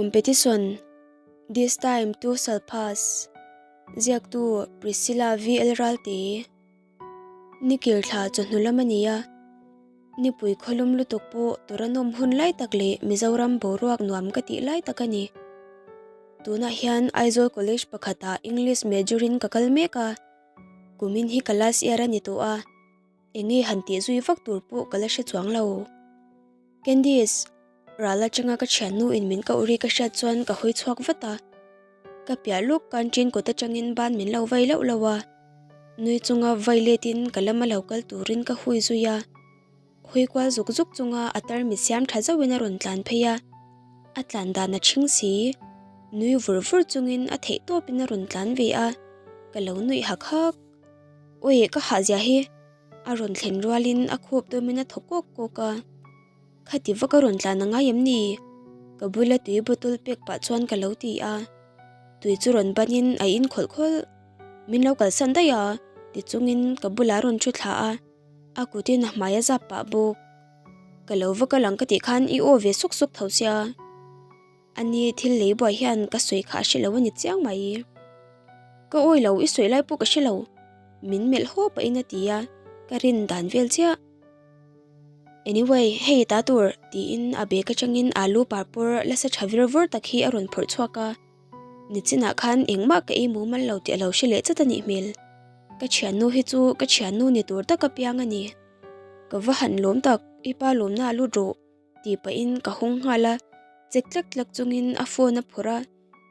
Competition, This time to shall pass, Ziaktu Priscilla VL Ralte, Nikil thla chawhnu lam a ni a, nipui khawlum lutuk pawh Toranawm hun lai tak leh Mizoram boruak nuam ka tih lai tak a ni. Tunah hian Aizawl College pakhatah English major in ka kal mek a, kumin hi ka last year a ni tawh a. Enge han tih zui vak tur pawh ka la hre chuang lo. Candice, ral atanga ka thiannu in min koh ri ka hriat chuan ka hawi chhuak vat a. Ka piah lawk canteen kawt atangin ban min lo vai loh loh a. Nui chunga vai let in ka lama lo kal turin ka hui zui a. Hawi kual zuk zuk chunga a tarmit siam tha zauhin a rawn tlan phei a. A tlan dan a ṭhing si. Nui vur vur chungin a theih tawpin a rawn tlan ve a. Ka lo nuih hak hak. Awi ka hah zia hi a rawn thlen rualin a khup dawmin a thaw kawk kawk a, khati vak a rawn tlan a ngai em ni? Ka bula tui bottle pek pah chuan ka lo ti a, tui chu rawn banin a in khawlh khawlh, min lo kalsan daih a ti chungin ka bulah a rawn thu thla a, a kutin a hmai a zap pah bawk. Ka lo va kal ang ka tih khan i aw ve suk suk tho sia. A ni thil lei buai hian ka sawi kha a hre lo a ni chiang mai. Ka awi lo i sawi lai pawh ka hre lo. Min melh haw pahin a ti a, ka rin dan vel chiah. Anyway, hei ta tur tiin a bag atangin alu parpawr la sa tha vir vur tak hi a rawn phawrh chhuak a. Nichinah khan engmah ka ei mumal lo tih a lo hre leh chat a nih hmel. Ka thiannu hi chu ka thiannu ni tur taka piang a ni. Ka va han lawm tak, i pa lawmna a lut rawh. Tih pahin ka hawng nghal a, chek tlak tlak chungin a phone a phawrh a,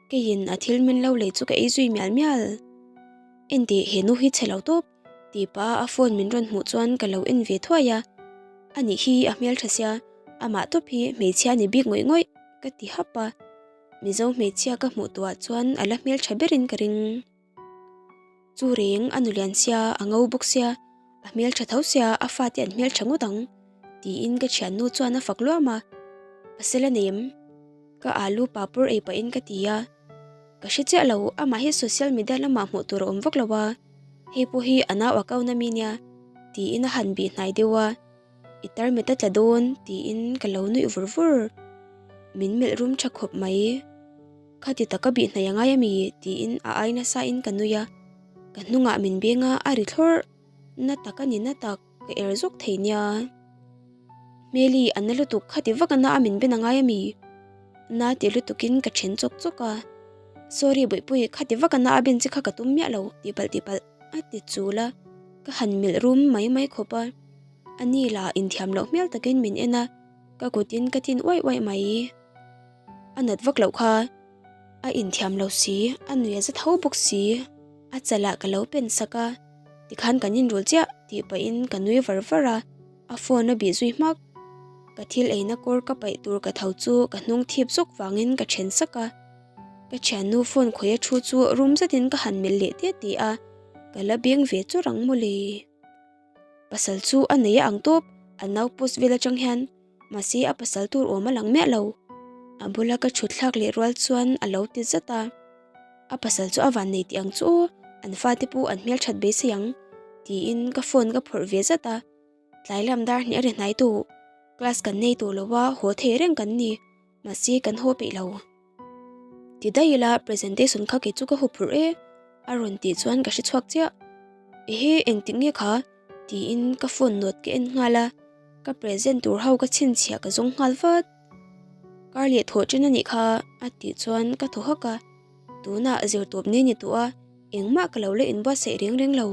keiin a thil min lo lei chu ka ei zui mial mial. Enteh he nu hi chhe lo tawp tih pah a phone min rawn hmuh chuan ka lo en ve thuai a, anih hi a hmeltha sia, amah tawp hi hmeichhia ni bik ngawih ngawih ka ti hap a, Mizo hmeichhia ka hmuh tuah chuan a la hmeltha berin ka ring. Chu reng a nulian sia, a ngo bawk sia, a hmeltha tho sia, a fate an hmeltha ngawt ang, tiin ka thiannu chuan a fak luam a. Pasal a nei em? Ka alu papur ei pahin ka ti a. Ka hre chiah lo, amah hi social media lamah hmuh tur a awm vak lo a, hei pawh hi a nau account ami nia, tiin a han bih hnai deuh a. I tarmit a tla dawn tiin ka lo nuih vur vur. Min melh rum tha khawp mai. Khati taka bih hnaih a ngai ami tiin a ai nasa in ka nui a. Ka hnungah min beng a, a ri thlawrh. Na tak a ni na tak, ka er zawk thei nia. Hmeli a na lutuk khati vak a na a min ben a ngai ami? Na ti lutukin ka then chawk chawk a. Sorry Bawihpui, khati vak a na a ben che kha ka tum miah lo tihpalh tihpalh a ti chul a. Ka han melh rum mai mai khawp a. A ni lah inthiam loh hmel takin min en a, ka kutin ka tin uaih uaih mai. A nat vak loh kha, a inthiam lo si, a nui a za tho bawk si. A chalah ka lo pen sak a, tikhan kan inrul chiah tih pahin ka nui var var a, a phone a bih zui hmak. Ka thil eina kawr ka paih tur ka tho chu ka hnung thip zawk vangin ka then sak a. Ka thiannu phone khawih a thu chu rum zetin ka han melh leh teh teh a, ka la beng ve chawr ang mawle. Pasal chu a nei a ang tawp, a nau post vel atang hian mahse a pasal tur awm a lang miah lo. A bula ka thut thlak leh rual chuan a lo ti zat a, a pasal chu a van nei tih ang chu aw, an fate pawh an hmelthat beisei ang tiin ka phone ka phawrh ve zat a, tlai lam dar hnih a ri hnai tawh, class kan nei tawh lo a, haw thei reng kan ni. Mahse kan haw peih lo. Ti daih ila presentation kha kei chu ka huphurh e a rawn tih chuan ka hre chhuak chiah. Ehe engtik nge kha? tiin ka phone note ka en nghal a, ka present tur ho ka chhinchhiah ka zawng nghal vat. Kar leh thawh ṭhen a nih kha a tih chuan ka thaw hak a, tunah zirtawp ni ni tawh a, engmah ka lo la inbuatsaih reng reng lo.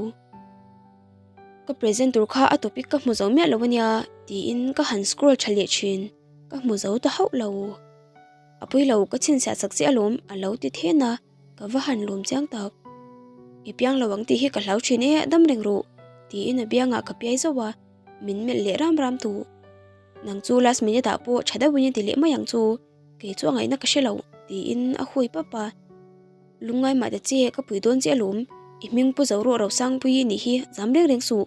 Ka present tur kha a topic ka hmu zo miah lo a nia tiin ka han scroll ṭha leh ṭhin. Ka hmu zo ta hauh lo. A pui lo, ka chhinchhiah chak che alawm, a lo ti then a, ka va han lawm chiang tak. I piang lo ang tih hi ka hlau thin e, dam reng rawh, tiin a biangah ka piai zauh a, min melh leh ram ram tu. Nang chu last minute ah pawh tha deuhin i ti leh mai ang chu, kei chu a ngaihna ka hre lo, tiin a hui pap a. Lungngai mah ta che, ka pui dawn che alawm, i hming pu zo rawh Rosangpui i nih hi, zam reng reng suh,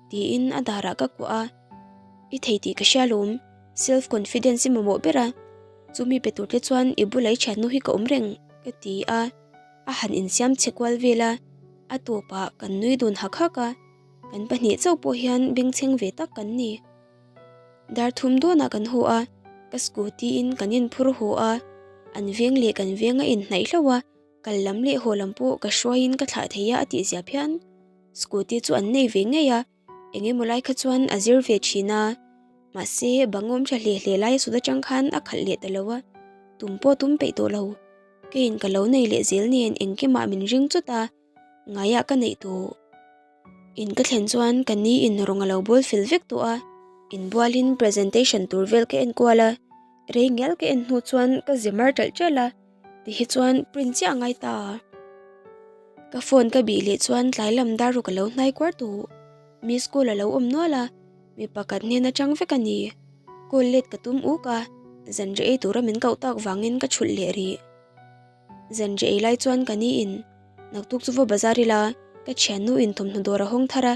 tiin a darah ka kuah a. I thei tih ka hria lawm, self confidence i mamawh ber a, chumi pe tur te chuan i bula i thiannu hi ka awm reng ka ti a, a han insiam chhe kual vel a, a tawpah kan nui dun hak hak a, kan pahnih chauh pawh hian bengchheng ve tak kan ni. Dar thum dawnah kan haw a, ka scooty in kan inphur haw a, An veng leh kan veng a inhnaih hlauh a, kal lam leh haw lam pawh ka hruaiin ka thlah thei a a tih zia phian. Scooty chu an nei ve ngei a, eng emaw lai kha chuan a zir ve thin a, mahse bang awm tha hle hle lai a sut atang khan a khalh leh ta lo a, tum pawh tum peih tawh lo. Keiin ka lo nei leh zel nen engkimah min ring chawt a, ngaiah ka neih tawh. In ka thlen chuan ka ni in rawng a lo bawl fel vek tawh a, inbualin presentation tur vel ka en kual a, rei ngial ka en hnu chuan ka zi mar ṭalh ṭalh a, ti hi chuan print chiah a ngai ta. Ka phone ka bih leh chuan tlai lam dar ruk a lo hnai kuar tawh, miss call a lo awm nual a, mi pakhat hnen atang vek a ni. Call let ka tum uk a, zanriah ei tura min koh tak vangin ka chhulh leh rih. Zanriah ei lai chuan ka ni in naktuk chu va bazar ila ka thiannu in thawmhnaw dawr a hawng thar a,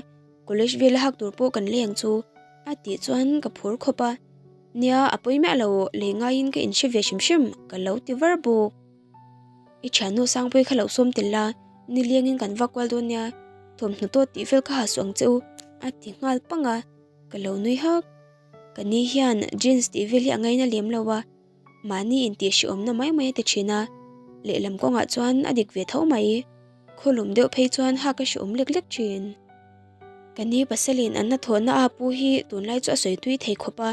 college vel a hak tur pawh kan lei ang chu a tih chuan ka phur khawp a, nia a pawi miah lo lei ngaiin ka inhre ve hrim hrim ka lo ti var bawk. I thiannu Sangpui kha lo sawm tel la, nilengin kan vak kual dawn nia, thawmhnaw tawt tih vel kha ha suh ang che u a ti nghal pang a, ka lo nui hak. Ka ni hian jeans tih vel hi a ngaina lem lo a. Mahni intih hrehawmna mai mai a ti thin a, lehlam kawngah chuan a dik ve tho mai. Khawlum deuh phei chuan hak a hrehawm lek lek thin. Ka ni pasalin an hnathawhna a pu hi tunlai chu a sawi tui thei khawp a,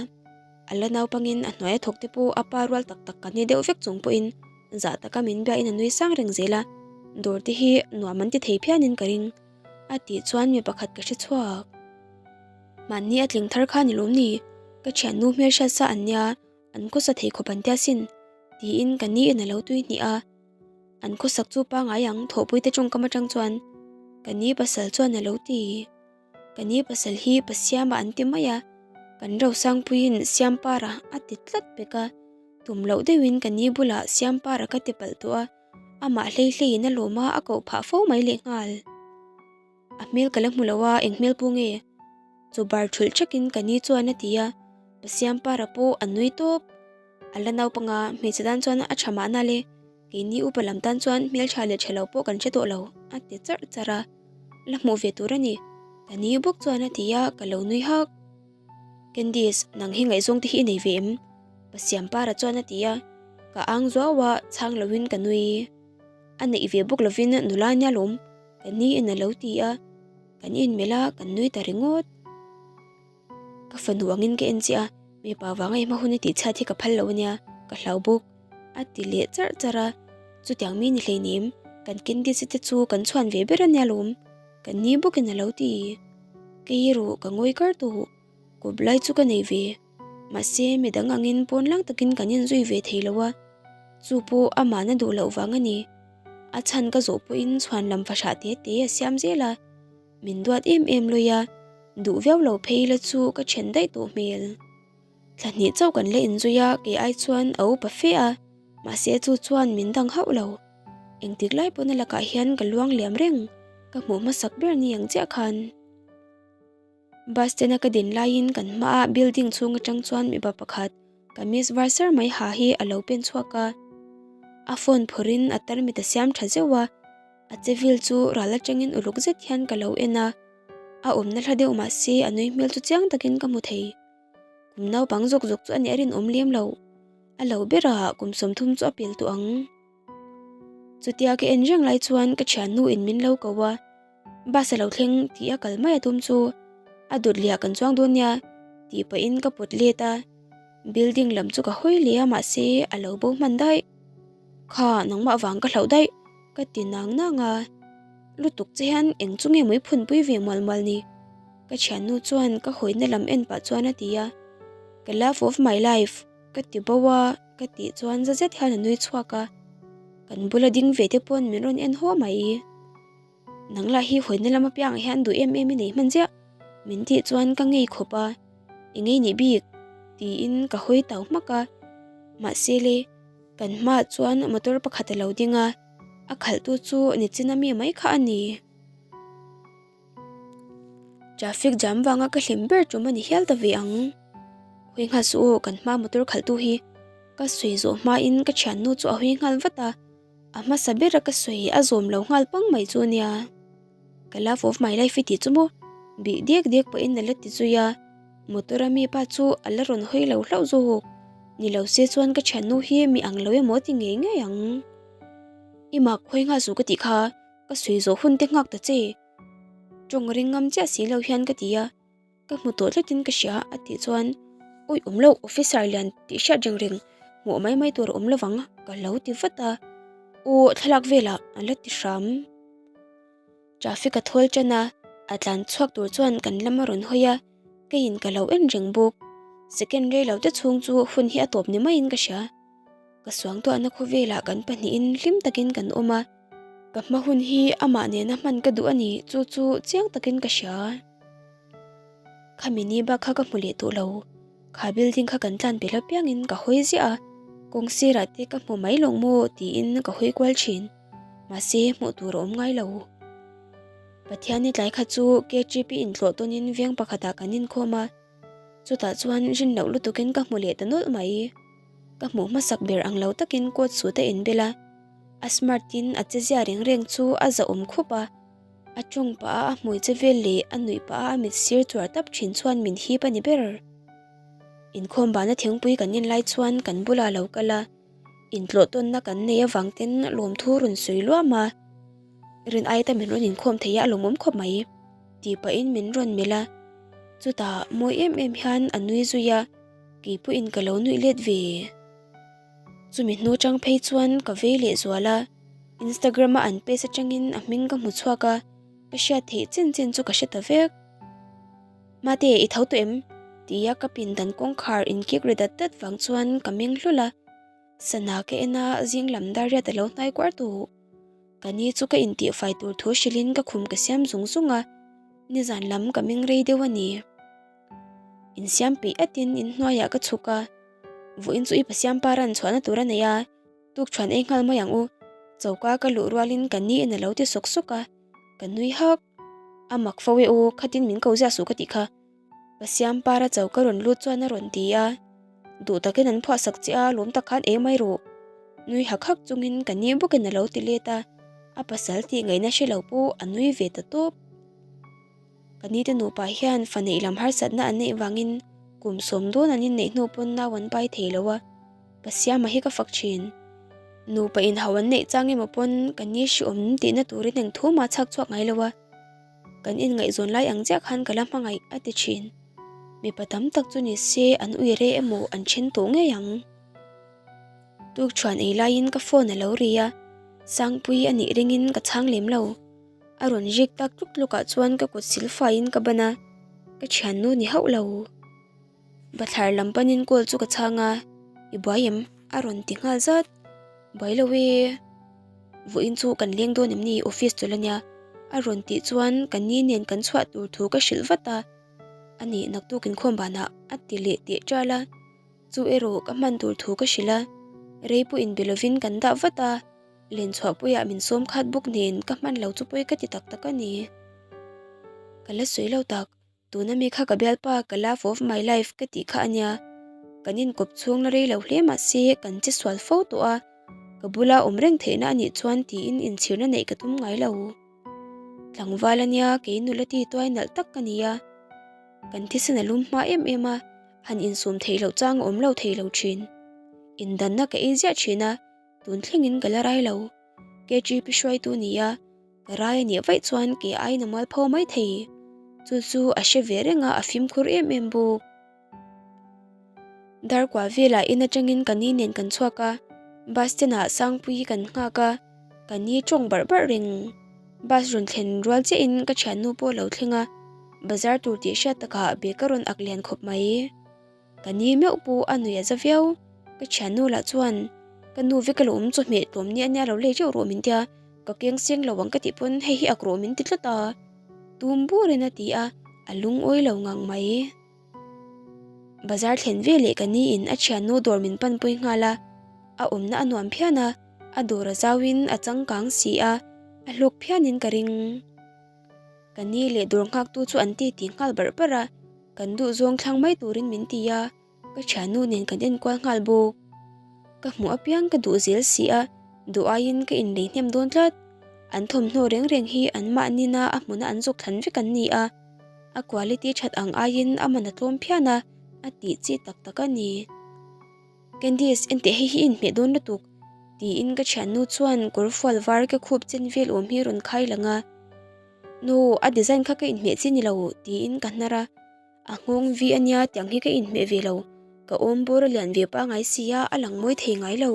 a la naupangin a hnuaia thawk te pawh a pa rual tak tak kan ni deuh vek chung pawhin zah taka min biain a nui sang reng zel a, dawr te hi nuam an ti thei phianin ka ring a tih chuan mi pakhat ka hre chhuak. Mahni a tling thar kha ni lawm ni? Ka thiannu hmelhriat sa an nia. An khawsa thei khawp an tia sin, tiin ka ni in a lo tui hnih a. An khawsak chu pangai ang thawhpui te tawngkam atang chuan ka ni pasal chuan a lo ti. Ka ni pasal hi Pasiama an ti mai a, kan Rosangpuiin Siampara a ti tlat pek a, tum loh deuhin ka ni bulah Siampara ka ti palh tawh a, amah hlei hleiin a lawm a, a koh phah fo mai lehnghal. A hmel ka la hmu lo a, eng hmel pawh nge? Chaw bar thulh thakin ka ni chuan a ti a, Pasiampara pawh a nui tawp. A la naupanga hmeichhe tan chuan a tha mahna le, keini upa lam tan chuan hmeltha leh tha lo pawh kan hre tawh lo, a ti charh charh a. La hmuh ve tur a ni, ka ni bawk chuan a ti a, ka lo nui hak. Candice, nang hi ngaihzawng te hi i nei ve em? Pasiampara chuan a ti a, ka ang zuau a, chhang loin ka nui. A neih ve bawk lovin nula nia lawm. Ka ni in a lo ti a, kan inmelh a, kan nui ta ringawt. Ka fanu angin ka en chiah a, mipa vanga i hma hun i tihchhiat hi ka phal lo ania, ka hlau bawk, a ti leh charh charh a. Chutiang mi ni hleinem, kan Candice te chu kan chhuan ve ber ania lawm, ka ni bawkin a lo ti. Kei erawh ka ngawi kar tawh. Kawp lai chu ka nei ve. Mahse, midang angin pawn lang takin kan inzui ve thei lo a, chu pawh amahna duh loh vang a ni. A chhan ka zawh pawhin chhuan lam fahrah te te a siam zel a, min duat em em lawi a, duh viau lo phei la chu ka then daih tawh hmel. Thla hnih chauh kan la inzui a, kei ai chuan a upa fe a, mahse chu chuan min dang hauh lo. Engtik lai pawhna lakah hian ka luang liam reng, ka hmuh hmasak ber ni ang chiah khan. Bus stand a ka din laiin kan hmaah building chhung atang chuan mipa pakhat kamis var sar mai ha hi a lo pen chhuak a. A phone phawrhin a tarmit a siam tha zeuh a, a che vel chu ral atangin uluk zet hian ka lo en a. A awmna hla deuh mah se a nui hmel chu chiang takin ka hmu thei. Kum naupang zawk zawk chu a nih a rinawm lem lo. A lo berah kum 30 chu a pel tawh ang. Chutia ka en reng lai chuan ka thiannu in min lo ko a. Bus a lo thleng tih a kal mai a tum chu a dawt leh ah kan chuang dawn nia tih pahin ka pawt let a, building lam chu ka hawi leh a mahse a lo bo hman daih. Kha nangmah vang ka hlauh daih ka ti nang nang a, lutuk che hian eng chu nge mawi phunpui ve mual mual ni? Ka thiannu chuan ka hawina lam en pah chuan a ti a, ka love of my life ka ti bo a ka tih chuan za zet hian a nui chhuak a, kan bula ding ve te pawn min rawn en haw mai. Nang lah hi hawina lam apiangah hian duh em em i nei hman ziah, min tih chuan ka ngei khawp a, i ngei nih bik tiin ka hawi tau hmak a. Mahse le, kan hmaah chuan motor pakhat a lo ding a, a khalhtu chu nichin ami mai kha a ni. Traffic jam vanga ka hlim ber tum a ni hial ta ve ang. Hawi nghal suh u, kan hmaa motor khalhtu hi ka sawi zawh hmain ka thiannu chu a hawi nghal vat a. A hmasa bera ka sawi a zawm lo nghal pang mai chu nia. Ka love of my life i tih chu maw? Bih dek dek pawhin a la ti zui a, motor a mi pa chu a la rawn hawi lo hlauh zawk. Ni lo se chuan ka thiannu hi mi ang lo emaw ti ngei ngei ang. I mak khawi nghal suh ka tih kha, ka sawi zawh hun te nghak ta che. Tawng ring ngam chiah si lo hian ka ti a, ka hmu tawh tlatin ka hria a tih chuan Awi awm lo officer lian tih hriat reng reng hmuh mai mai tur a awm lovang ka lo ti vat a, aw thlalak velah an la ti hram. Traffic a thawl tan a, a tlan chhuak tur chuan kan lam a rawn hawi a, keiin ka lo en reng bawk. Second rei lo te chhung chu hun hi a tawp ni maiin ka hria. Ka suangtuahna khawvelah kan pahnihin hlim takin kan awm a, ka hma hun hi amah nena hman ka duh a ni chu chu chiang takin ka hria. Khami ni bak kha ka hmu leh tawh lo, kha building kha kan tlan pel apiangin ka hawi ziah a, kawng sirah te ka hmu mai lawng maw tiin ka hawi kual thin. Mahse hmuh tur a awm ngai lo. Pathian i tlai kha chu KTP intlawh tawnin veng pakhatah kan inkhawm a, chutah chuan rin loh lutukin ka hmu leh ta nawlh mai. Ka hmuh hmasak ber ang lo takin coat suit a inbel a, a smart in a che zia reng reng chu a zahawm khup a, a tawng pah a a hmui che vel leh a nuih pah a a mit sir chuar tap thin chuan min hip a ni ber. Inkhawm bana thingpui kan inlai chuan kan bulah a lo kal a. Intlawh tawnna kan nei avang ten lawmthu rawn sawi luam a, rin aita min rawn inkhawm thei a, a lawmawm khawp mai tih pahin min rawn melh a, chutah mawi em em hian a nui zui a, kei pawhin ka lo nuih let ve. Chumi hnu chang phei chuan ka vei leh zual a, Instagram a an page atangin a hming ka hmu chhuak a, ka hriat theih chin chin chu ka hre ta vek. Mate, i tho tawh em? Tia ka pindan kawngkhar inkik ri dat dat vang chuan ka meng hlul a. Sana ka en a, zing lam dar riat a lo hnai kuar tawh. Ka ni chu ka intihfai tur thu hrilhin ka khum ka siam zung zung a, nizan lam ka meng rei deuh a ni. Insiam peih atin inhnuaiah ka chhuk a, vawiin chu i pasiam pa ran chhuahna tur a nei a, tukṭhuan ei nghal mai ang u. Choka ka luh rualin ka ni in a lo ti sawk sawk a, ka nui hak. A mak fo e aw, khatin min ko ziah suh ka tih kha. Pasiam para cho ka rawn lut chuan a rawn ti a, duh takin an phuah sak che a, lawm tak khan ei mai rawh. Nui hak hak chungin ka ni bawkin a lo ti let a, a pasal tih ngaihna hre lo pawh a nui ve ta tawp. Ka nite nupa hian fa neih lam harsatna an neih vangin kum 70 an inneih hnu pawn nau an pai thei lo a, Pasiama hi ka fak thin. Nupa inhau an neih chang emaw pawn ka ni hriawm tihna turin eng thu mah chhak chhuak ngai lo a, kan inngaihzawn lai ang chiah khan ka la hmangaih a ti thin. Mipa tam tak chu ni se an ui re emaw an then tawh ngei ang. Tukṭhuan ei laiin ka phone a lo ri a, Sangpui a nih ringin ka chhang lem lo. A rawn rik tak tluk tlukah chuan ka kut silfaiin ka ban a, ka thiannu ni hauh lo. Bathlar lam panin call chu ka chhang a, I buai em? a rawn ti nghal zat. Buai lo e, vawiin chu kan leng dawn em ni office chawlh ania a rawn tih chuan ka ni nen kan chhuah tur thu ka hrilh vat a, a nih naktuk inkhawm banah a ti leh teh ṭal a, chu erawh ka hman tur thu ka hrilh a, rei pawh inbe lovin kan dah vat a. Lenchhuahpuiah min sawm khat bawk nen ka hman lo chu pawi ka ti tak tak a ni. Ka la sawi lo tak, tuna mi kha ka bialpa ka love of my life ka tih kha a nia. Kan inkawp chhung la rei lo hle mah se kan che sual fo tawh a, ka bula awm reng theihna a nih chuan tiin inchhirna neih ka tum ngai lo. Tlangval a nia kei nula ti tuai nalh tak ka ni a, kan thisen a lum hma em em a, han insum theih loh chang a awm lo thei lo thin. Indanna ka ei ziah thin a. Tun thlengin ka la rai lo. KGP hruaitu nia, ka rai a nih vaih chuan kei aiin a mual pho mai thei. Chu chu a hre ve reng a, a fimkhur em em bawk. Darkua velah in atangin ka ni nen kan chhuak a, bus stand ah Sangpuii kan nghak a, ka ni tawng barh barh reng. Bus rawn thlen rual chiahin ka thiannu pawh a lo thleng a, bazar tur tih hriat takah bag a rawn ak lian khawp mai. Ka ni meuh pawh a nuih a za viau. Ka thiannu lah chuan ka nu vek alawm chawhmeh tlawm nia nia lo lei teuh rawh min tia, ka keng seng lo ang ka tih pawn hei hi ak rawh min ti tlat a. Tum burin a ti a, a lungawi lo ngang mai. Bazar thlen ve leh ka ni in a thiannu dawr min panpui nghal a, a awmna a nuam phian a, a dawr a zauin a changkang si a, a hlawk phianin ka ring. Ka ni leh dawr nghaktu chu an titi nghal barh barh a, kan duh zawng thlang mai turin min ti a, ka thiannu nen kan enkual nghal bawk. Ka hmuh apiang ka duh zel si a, duh aiin ka inlei hnem dawn tlat. An thawmhnaw reng reng hi an mahnina a hmuna an zawk thlan vek an ni a, a quality that ang aiin a man a tlawm phian a, a tih chi tak tak a ni. Candice, enteh hei hi i inhmeh dawn lutuk, tiin ka thiannu chuan kawr fual var ka khup chen vel awm hi rawn khai lang a. Nu, a design kha ka inhmeh chi ni lo, tiin ka hnar a. A nghawng vi a nia, tiang hi ka inhmeh ve lo. Ka awm bawr a lian ve pangai sia, a lang mawi thei ngai lo.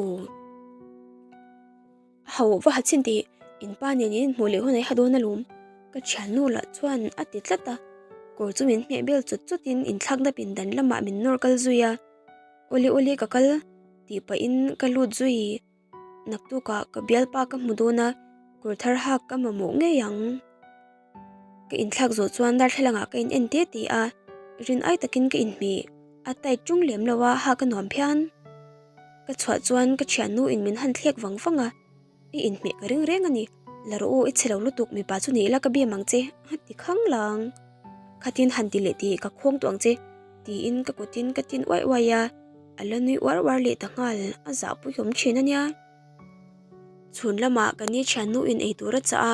A hauh va ha chhin tih, in pa nen in inhmuh leh hun ai ha dawn alawm. Ka thiannu lah chuan a ti tlat a, kawr chu min hmeh bel chawt chawtin inthlakna pindan lamah min nawr kal zui a. Awle awle ka kal tih pahin ka lut zui. Naktukah ka bialpa ka hmu dawn a, kawr thar hak ka mamawh ngei ang. Ka inthlak zawh chuan darthlalang ah ka in en te te a, rin ai takin ka inhmeh. A tight ṭung lem lo a, ha ka nuam phian. Ka chhuah chuan ka thiannu in min han thlek vang vang a, I inhmeh ka ring reng a ni, la rawh u i chhe lo lutuk mipa chu ni ila ka bem ang che a ti khang lang. Khatin han ti leh tih ka khuang tawh ang che tiin ka kutin ka tin uaih uaih a, a la nui uar uar leh ta nghal, a zahpuiawm thin a nia. Chhun lamah ka ni thiannu in ei tur a chah a,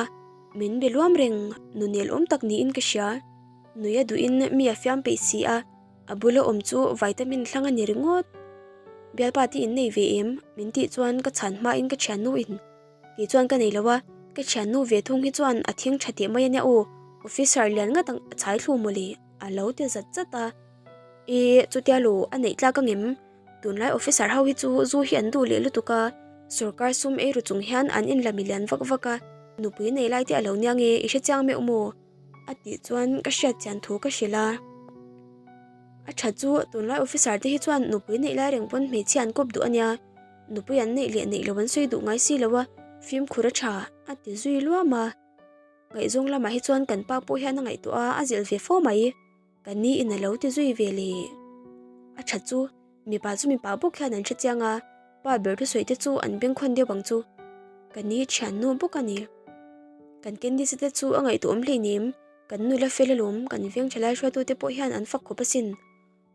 min be luam reng, nu nel awm tak niin ka hria. Nui a duhin mi a fiam peih si a, a bula awm chu vitamin hlang a ni ringawt. Bialpa te in nei ve em? Min tih chuan ka chhan hmain ka thiannu in kei chuan ka nei lo a, ka thiannu ve thung hi chuan a thing tha teh mai a nia aw, officer lian ngat ang a chhai thlu mawle a lo ti zat zat a. E, chutia lo a neih tlak angem? Tunlai officer ho hi chu zu hi an duh leh lutuk a, sorkar sum ei ru chung hian an inla milian vak vak a, nupui nei lai te a lo nia nge i hre chiang meuh maw? A tih chuan ka hriat chian thu ka hrilh a. A tha chu tunlai officer te hi chuan nupui neih lai reng pawn hmeichhia an kawp duh a nia, nupui an neih leh neih lo an sawi duh ngai si lo a, fimkhur a tha a ti zui luam a. Ngaihzawng lamah hi chuan kan pa pawh hian a ngaihtuah a, a zilh ve fo mai. Ka ni in a lo ti zui ve le. A tha chu, mipa chu mipa bawk hian an hre chiang a, pa ber thusawi te chu an bengkhawn deuh ang chu. Ka ni thiannu bawk a ni. Kan Candice te chu a ngaihtuahawm hleinem, kan nula fel alawm, kan veng thalai hruaitu te pawh hian an fak khawp asin.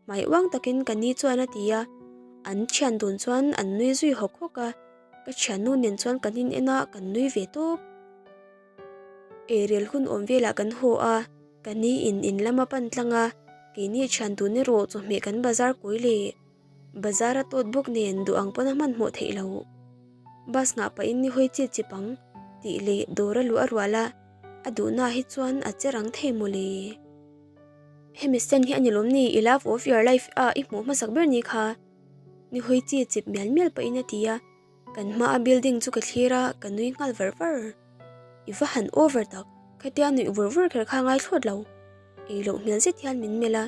Hmai uang takin ka ni chuan a ti a, an thian dun chuan an nui zui hawk hawk a, ka thiannu nen chuan kan in en a, kan nui ve tawp. Eirel hun awm velah kan haw a, ka ni in in lam a pan tlang a, keini thian dun erawh chawhmeh kan bazar kawi leh bazar a tawt bawk nen duh ang pawn a hmanhmawh theih loh. Bus nghah pahin ni hawi chit chip ang tih leh dawr a luh a rual a, a duhna hi chuan a che rang thei mawle. Hemi stand hi a ni lawm ni i love of your life a i hmuh hmasak ber ni kha ni hawi chi chip mial mial pahin a ti a, kan hmaa building chu ka thlir a ka nui nghal var var. I va han over tak, khatia nuih vur vur kher kha ngai thlawt lo. Ei loh hmel zet hian min melh a,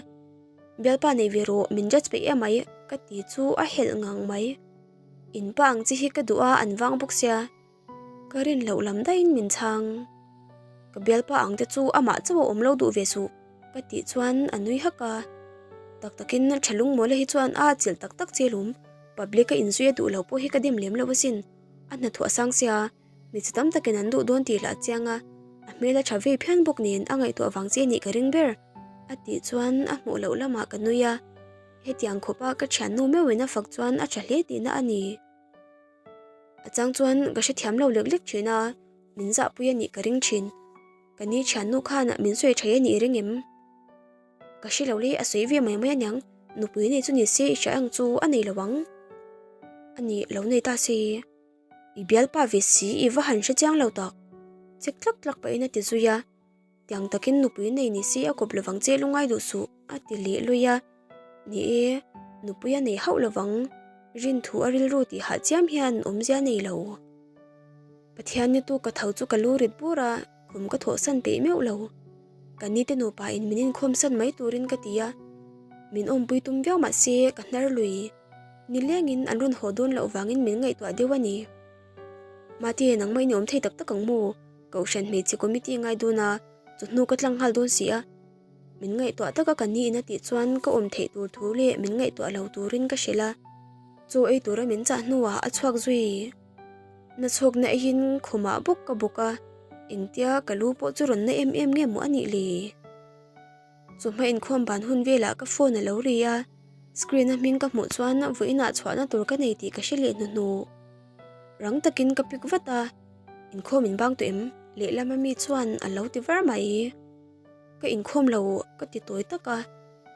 Bialpa nei ve rawh min judge peih em mai ka ti chu a helh ngang mai. In pa ang chi hi ka duh a an vang bawk sia. Ka rin loh lam daihin min chhang. Ka bialpa ang te chu amah chauh a awm lo duh ve suh ka tih chuan a nui hak a. Tak takin tha lungmawla hi chuan a chilh tak tak che lum. Public a inzui a duh lo pawh hi ka dem lem lo asin. A hnathawh a sang sia, hmeichhe tam takin an duh dawn tih lah a chiang a. A hmel a tha vei phian bawk nen a ngaihtuah vang che nih ka ring ber a tih chuan a hmuh loh lamah ka nui a. Hetiang khawpa ka thiannu meuhin a fak chuan a tha hle tihna a ni. A chang chuan ka hrethiam lo lek lek thin a, min zahpui a nih ka ring thin. Ka ni thiannu khan min sawi thei a nih ring em? Ka hre lo le, a sawi ve mai mai aniang, nupui nei chu ni se i hria ang chu a nei lo ang. A nih lo nei ta se, i bialpa ve si i va han hre chiang lo tak, chek tlak tlak pahin a ti zui a. Tiang takin nupui nei ni se a kawp lovang che lungai duh suh, a ti leh lui a. Ni e, nupui a nei hauh lovang, rinthu a rilru tih hah chiam hian awmzia nei lo. Pathian ni tu ka tho chu ka lu rit bur a, khum ka thawhsan peih meuh lo. Ka nite nupa in min inkhawmsan mai turin ka ti a, min awmpui tum viau mah se ka hnar lui. Nilengin an rawn haw dawn loh vangin min ngaihtuah deuh a ni. Mate, nangmah in i awm thei tak tak ang maw? Kohhran hmeichhe committee ngai dawn a, chawhnu ka tlang nghal dawn si a. Min ngaihtuah taka ka ni in a tih chuan ka awm theih tur thu leh min ngaihtuah lo turin ka hrilh a. Chaw ei tura min chah hnuah a chhuak zui. Na chhawkna eiin khumah bawk ka bawk a, engtia ka lu pawh chu rawn na em em nge maw a nih le? Chawhma inkhawm ban hun velah ka phone a lo ri a, screen a hming ka hmuh chuan vawiinah chhuahna tur ka nei tih ka hre leh hnuhnuh. Rang takin ka pick vat a, inkhawm in bang tawh em? Lehlam ami chuan a lo ti var mai. Ka inkhawm lo ka ti tawi tak a,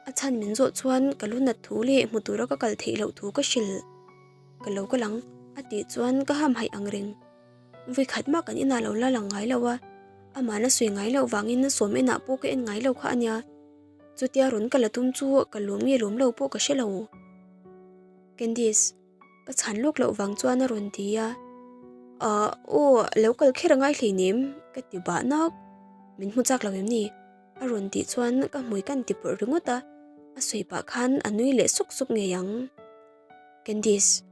a chhan min zawh chuan ka lu nat thu leh hmu tura ka kal theih loh thu ka hrilh. Ka lo kal ang, a tih chuan ka hamhaih ang reng. Vawi khat mah kan inah lo la lang ngai lo a, amah la sawi ngai loh vangin sawm enah pawh ka en ngai lo kha a nia. Chutia rawn ka la tum chu ka lawm nge lawm lo pawh ka hre lo. Candice, ka chhan lawk loh vang chuan a rawn ti a. Ahh, aw, lo kal kher a ngai hleinem, ka ti bah nak. Min hmu chak lo em ni? A rawn tih chuan ka hmui ka inti pawrh ringawt a, a sawi pah khan a nui leh suk suk ngei ang. Candice,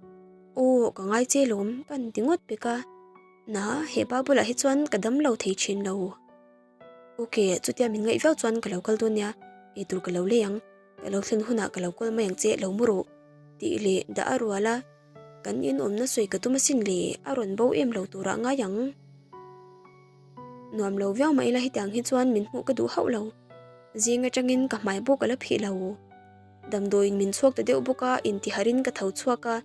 Aw, ka ngai che lawm, ka inti ngawt pek a. Na, he pa bulah hi chuan ka dam lo thei thin lo. Ok, chutia min ngaih viau chuan ka lo kal dawn nia, eitur ka lo lei ang, ka lo thlen hunah ka lo kawl mai ang che, lo mu rawh, tih leh dah a rual a. Kan inawmna sawi ka tum asin le, a rawn bo em lo turah ngai ang. Nuam lo viau mah ila hetiang hi chuan min hmuh ka duh hauh lo. Zing atangin ka hmai bawk a la phih lo. Damdawiin min chhuak ta deuh bawk a, intiharin ka tho chhuak a.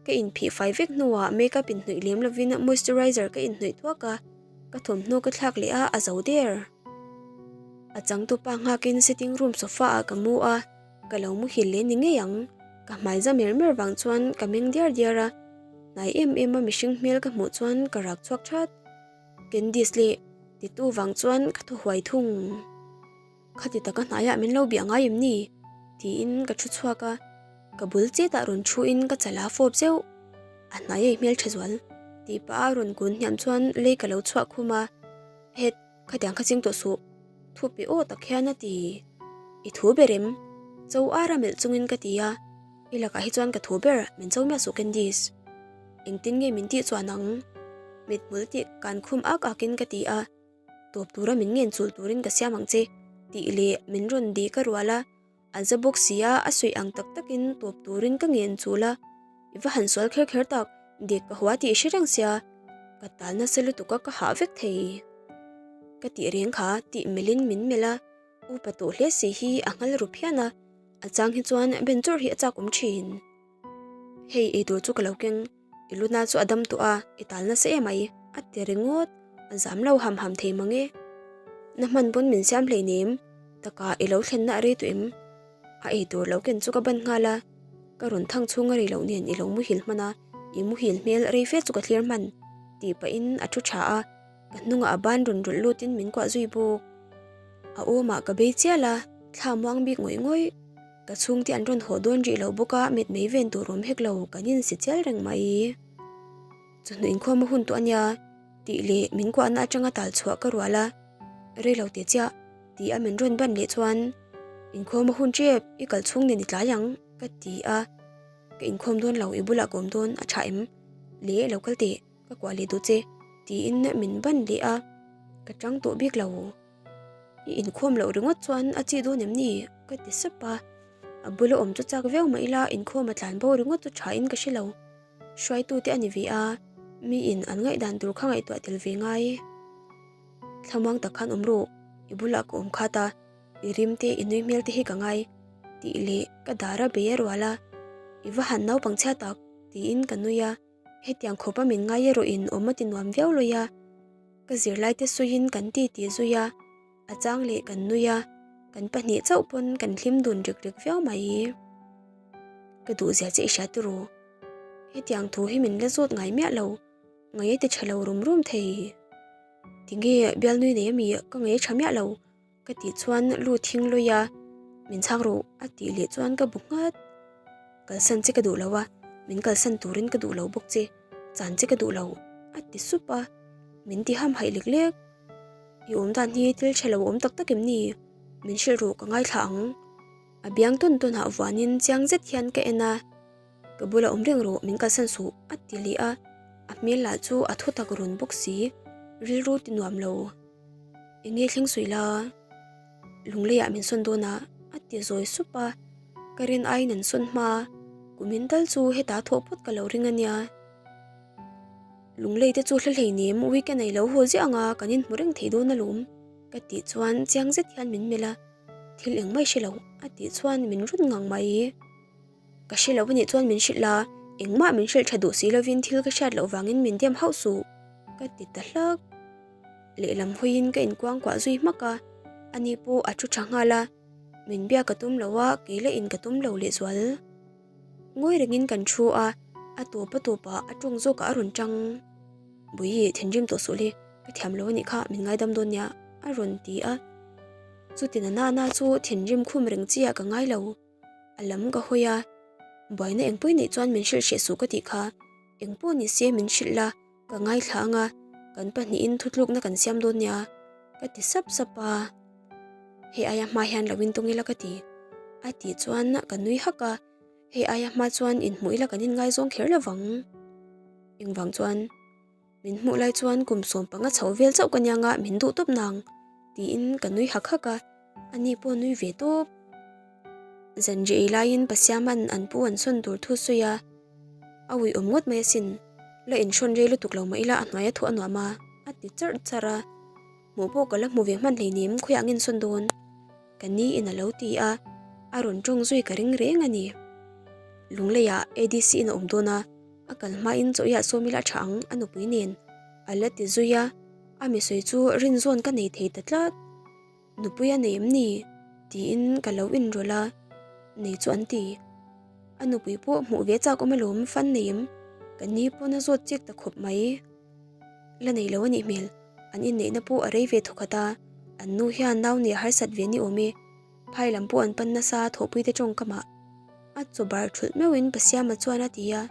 Ka inphih fai vek hnuah makeup inhnawih lem lovin moisturizer ka inhnawih thuak a, ka thawmhnaw ka thlak leh a, a zo der. A changtupa nghakin sitting room sofa ah ka mu a, ka lo muhil leh ni ngei ang. Ka hmai za mer mer vang chuan ka meng diar diar a, hnai em em a mihring hmel ka hmuh chuan ka rak chhuak that. Candice leh titu vang chuan ka thaw huai thung. Khati taka hnaiah min lo biah ngai em ni? tiin ka thu chhuak a, ka bul chetah rawn thuin ka chala fawp zeuh. A hnai ei hmel tha zual tih pah a rawn kun hniam chuan lei ka lo chhuah khum a, Het, khatiang kha ching tawh suh, thu pe aw tak hian a ti. I thu ber em? Cho ara melh chungin ka ti a, I lakah hi chuan ka thu ber, min cho miah suh Candice. Engtin nge min tih chuan ang? Mithmul tih kan khum ak akin ka ti a. Tawp tura min ngen chulh turin ka siam ang che, tih leh min rawn dih ka rual a, a za bawk si a, a sawi ang tak takin tawp turin ka ngen chulh a, i va han sual kher kher tak, dik ka hua tih i hre reng sia, ka tal nasa lutuk a ka hah vek thei. Ka tih reng kha tih melhin min melh a, upa tawh hle si hi a nghal ru phian a, a chang hi chuan ben chawrh hi a chak awm thin. Hei eitur chu ka lo keng. I luna chu a dam tawh a, i tal nasa em ai, a ti ringawt. A zam lo ham ham thei mang e. Na hman pawn min siam hleinem, taka i lo thlenna a rei tawh em? A ei tur lo ken chu ka ban nghal a, ka rawn thang chhung a rei loh nen i lo muhil hman a, i muhil hmel rei fe chu ka thlir hman, tih pahin a thu tha a, ka hnungah a ban rawn rawlh lutin min kuah zui bawk. A awmah ka bei chial a, thla muang bik ngawih ngawih. Ka chhungte an rawn haw dawn rih lo bawk a, mitmei ven tur awm hek lo, kan insi chial reng mai. Chawhnu inkhawm a hun tawh a nia, tih leh min kuahna atanga tal chhuah ka rual a, rei lo teh chiah, tih a min rawn ban leh chuan, Inkhawm a hun tep, i kal chhung nen i tlai ang, ka ti a. Ka inkhawm dawn lo, i bulah ka awm dawn, a tha em? Le, lo kal teh, ka kuah leh duh che, tiin min ban leh a, ka tang tawh bik lo. I inkhawm loh ringawt chuan a chih dawn em ni? ka ti sap a, a bula awm chu chak viau mah ila inkhawm a tlan bo ringawt chu tha in ka hre lo. Hruaitu te a ni ve a, miin an ngaihdan tur kha ngaihtuah tel ve ngai. Thlamuang tak khan awm rawh, i bulah ka awm khat a, i rim te i nui hmel te hi ka ngai tih leh ka dar a bei a rual a, I va han naupang chhia tak tiin ka nui a. Hetiang khawpa min ngai erawh in awm a ti nuam viau lawih a, ka zirlaite sawiin kan ti ti zui a, a chang leh kan nui a, kan pahnih chauh pawn kan hlim dun rik rik viau mai. Ka duh zia che i hria tiraw? Hetiang thu hi min la zawt ngai miah lo, ngaih a ti tha lo rum rum thei. Tinge bialnui nei ami ka ngaih a tha miah lo. Ka tih chuan lu thing lawih a, min chhak rawh a tih leh chuan ka bu nghat. Kalsan che ka duh lo a, min kalsan turin ka duh lo bawk che, chan che ka duh lo a ti sup a, min ti ham haih lek lek. I awm dan hi thil tha lo awm tak tak em ni? Min hrilh rawh ka ngaithla ang. A biang tawn tawn ah vuanin chiang zet hian ka en a, ka bula awm reng rawh min kalsan suh a ti leh a, a hmel lah chu a thutak run bawk si, rilru ti nuam lo. Enge thleng suih la, lungleiah min sawn dawn a, a ti zawi sup a, ka rin aiin an sawn hma, kumin tal chu heta thawh phawt ka lo ring a nia. Lunglei te chu hla hleinem weekend a i lo haw ziah ang a, kan inhmu reng thei dawn alawm, ka tih chuan chiang zet hian min melh a, thil engmah i hre lo, a tih chuan min run ngang mai. Ka hre lo anih chuan min hrilh la, engmah min hrilh tha duh si lovin thil ka hriat loh vangin min diam hauh suh, ka ti ta hlak. Lehlam hawiin ka inkuangkuah zui hmak a, ani pawh a thu tha nghal a, min biak ka tum lo a, kei la in ka tum lo lehzual. Ngawi rengin kan thu a, A tawp a tawpah a tawng zawkah a rawn tang. Bawihi, thinrim tawh suh le, ka thiam lo a nih kha, min ngaidam dawn nia, a rawn ti a. Chuti na nana chu thinrim khum reng chi ah ka ngai lo. A lam ka hawi a, buaina engpawih neih chuan min hrilh hreh suh ka tih kha, engpawh ni se min hrilh la, ka ngaithla ang a, kan pahnihin thutlukna kan siam dawn nia, ka ti sap sap a. Hei aia hma hian lo intawng ila ka ti, a tih chuan ka nui hak a. Hei aia hma chuan inhmuh ila kan inngaizawng kher lo vang. Engvang chuan min hmuh lai chuan kum 15 chho vel chauh ka nia nga min duh tawp nang tiin ka nui hak hak a, ani pawh nui ve tawp. Zanri ei laiin Pasiaman an pu an sawn tur thu sawi a, a uiawm ngawt mai asin, la inhrawn rei lutuk lo mah ila a hnuaia thuah a nuam a, a ti charh charh a. Hmuh pawh ka la hmu ve hman hleinem khawiah ang insawn dawn? Ka ni in a lo ti a, a rawn tawng zui ka ring reng a ni. Lungleiah ADC in a awm dawn a, a kal hmain chawhia sawm ila a tha ang a nupui nen a la ti zui a, a misawi chu rinzawn ka nei thei ta tlat. Nupui a nei em ni? tiin ka lo inrawlh a, nei chu an ti. A nupui pawh hmuh ve chak awm alawm fan nei em? Ka ni pawn a zawt chik ta khawp mai. La nei lo a nih hmel. An inneihna pawh a rei ve thawkhat a, an nu hian nau nih a harsat ve ni awm e. Phai lam pawh an pan nasa thawhpui te tawngkamah a chaw bar thulh meuhin Pasiama chuan a ti a.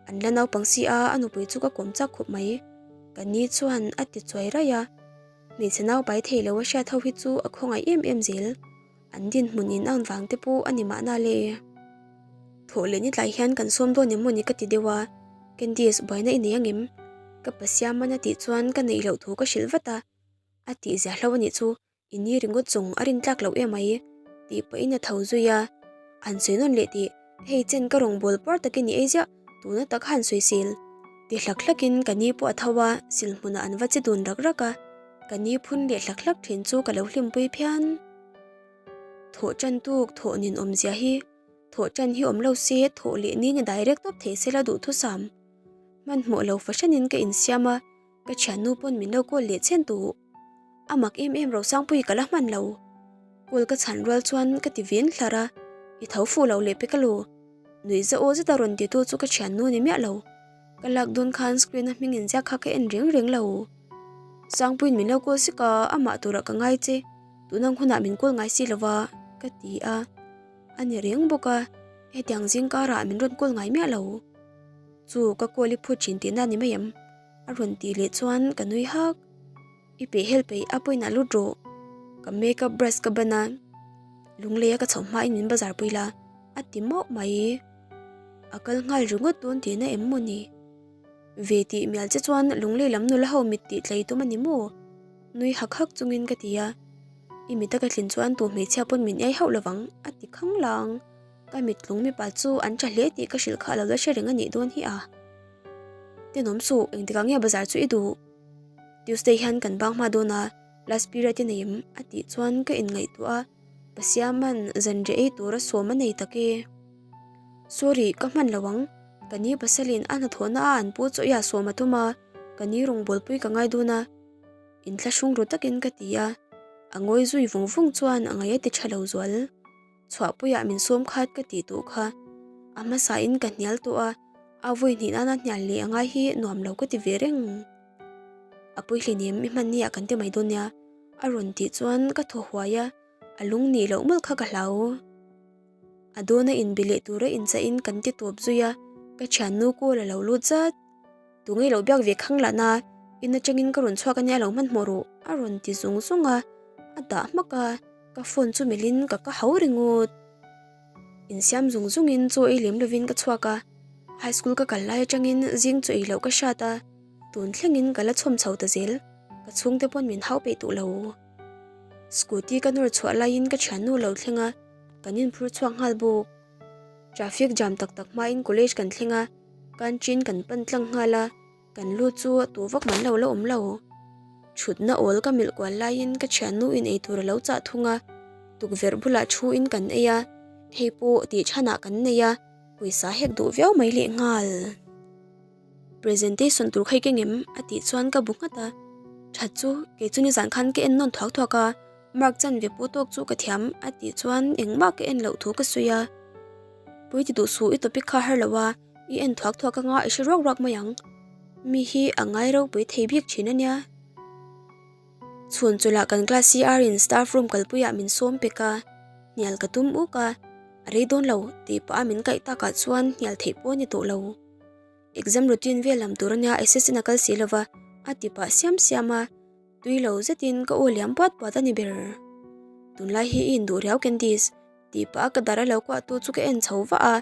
An la naupang si a, a nupui chu ka kawm chak khawp mai. Ka ni chuan a ti chuai raih a. Hmeichhe naupai thei lo a hriat ho hi chu a khawngaih em em zel. An dinhmun in ang vang te pawh a ni mahna le. Thawh leh ni tlai hian kan sawm dawn em mawni ka ti deuh a, Candice buaina i nei angem? Ka pa siaman a tih chuan ka neih loh thu ka hrilh vat a, a tih zia hlo a nih chu i ni ringawt zawng a rin tlak loh em mai tih pahin a tho zui a, an sawi nawn leh tih hei chen ka rawngbâwl puar takin i ei ziah tuna tak kha an sawi sil ti hlak hlakin ka ni pawh a tho a, sil hmunah an va che dun rak rak a, ka ni phun leh hlak hlak thin chu ka lo hlimpui phian. Thawh tan tuk thawh nin awmzia hi thawh tan hi awm lo se thawh leh ni ni direct tawp thei sela duhthusam. Hmanhmawh lo fahranin ka insiam a, ka thiannu pawn min lo call leh chhen tawh. A mak em em Rosangpui ka la hman lo. Call ka chhan rual chuan ka ti vin hlar a, i tho fuh lo leh pek alo. Nuih za aw zeta rawn titu chu ka thiannu ni miah lo. Ka lak dawn khan screen a hming inziak kha ka en reng reng lo. Sangpuiin min lo call sik a, amah turah ka ngai che. Tunang hunah min call ngai si lova ka ti a, a ni reng bawk a, hetiang zing karah min rawn call ngai miah lo. Chu ka call i phut thin tihna ni mai em? A rawn tih leh chuan ka nui hak. I peh hel peih a pawhin a lut rawh. Ka makeup brush ka ban a, lungleia ka chho hmain min bazar pui la, a ti mauh mai. A kal nghal ringawt dawn tihna em maw ni? Ve tih mial che chuan lunglei lam nula ho mit tih tlei tum a ni maw? Nui hak hak chungin ka ti a, I mit a ka tlin chuan tu hmeichhia pawn min ei hauh lovang a ti khang lang. Ka mittlung mipa chu an tha hle tih ka hrilh kha a lo la hre reng a nih dawn hi a. Tenawm suh, engtikah nge bazar chu i duh? Tuesday hian kan bang hma dawn a, last period i nei em? a tih chuan ka inngaihtuah a, Pasiaman zanriah ei tura sawm a nei tak e. Sorry, ka hman lo ang. Ka ni pasalin a hnathawhna a an pu chaw i a sawm a tum a, ka ni rawngbawlpui ka ngai dawn a. Inthlahrung ru takin ka ti a, a ngawi zui vung vung chuan a ngaih a ti tha lo zual. Chhuahpuiah min sawm khat ka tih tawh kha. A hmasain ka hnial tawh a, a vawi hnih nana hnial leh a ngai hi nuam lo ka ti ve reng. A puihlinem i hman nia kan ti mai dawn nia, a rawn tih chuan ka thaw huai a, a lung nih loh mawlh kha ka hlau. A dawna inbe leh tura inchahin kan ti tawp zui a, ka thiannu call a lo lut zat. Tunge lo biak ve khang lah na, in atangin ka rawn chhuak ania lo hmanhmawh rawh a rawn ti zung zung a, a dah hmak a, ka phone chu melhin ka ka hau ringawt. Insiam zung zungin chaw ei lem lovin ka chhuak a, high school ka kal lai atangin zing chaw ei loh ka hrat a, tun thlengin ka la chhawm chho ta zel, ka chhungte pawn min hau peih tawh lo. Scooty ka nawr chhuah laiin ka thiannu lo thleng a, kan inphur chhuak nghal bawk. Traffic jam tak tak hmain college kan thleng a, canteen kan pan tlang nghal a, kan lut chu tu vak man lo la awm lo. Thutna awl ka milh kual laiin ka thiannu in eitur a lo chah thung a, tukverh bulah thu in kan ei a, hei pawh tih chhanah kan nei a, pawisa hek duh viau mai leh nghal. Presentation tur kha i keng em? a tih chuan ka bu nghat a, That chu, kei chu nizan khan ka en nawn thuak thuak a, mark chanve pawh tawk chu ka thiam a tih chuan engmah ka en loh thu ka sawi a. Pui ti duh suh i topic kha har lo a, I en thuak thuak anga i hre ruak ruak mai ang. Mi hi a ngai ropui thei bik thin a nia. Chhun chawlhah kan class CR in staff room kalpuiah min sawm pek a, hnial ka tum uk a, a rei dawn lo tih pah a min kaih takah chuan hnial theih pawh a ni tawh lo. Exam routine vel lam tur a nia assistant a kal si lova a ti pah siam siam a, tui lo zetin ka aw liam puat puat a ni ber. Tunlai hi i induh riau Candice tih pah a ka dar a lo kuah tu chu ka en chho vah a,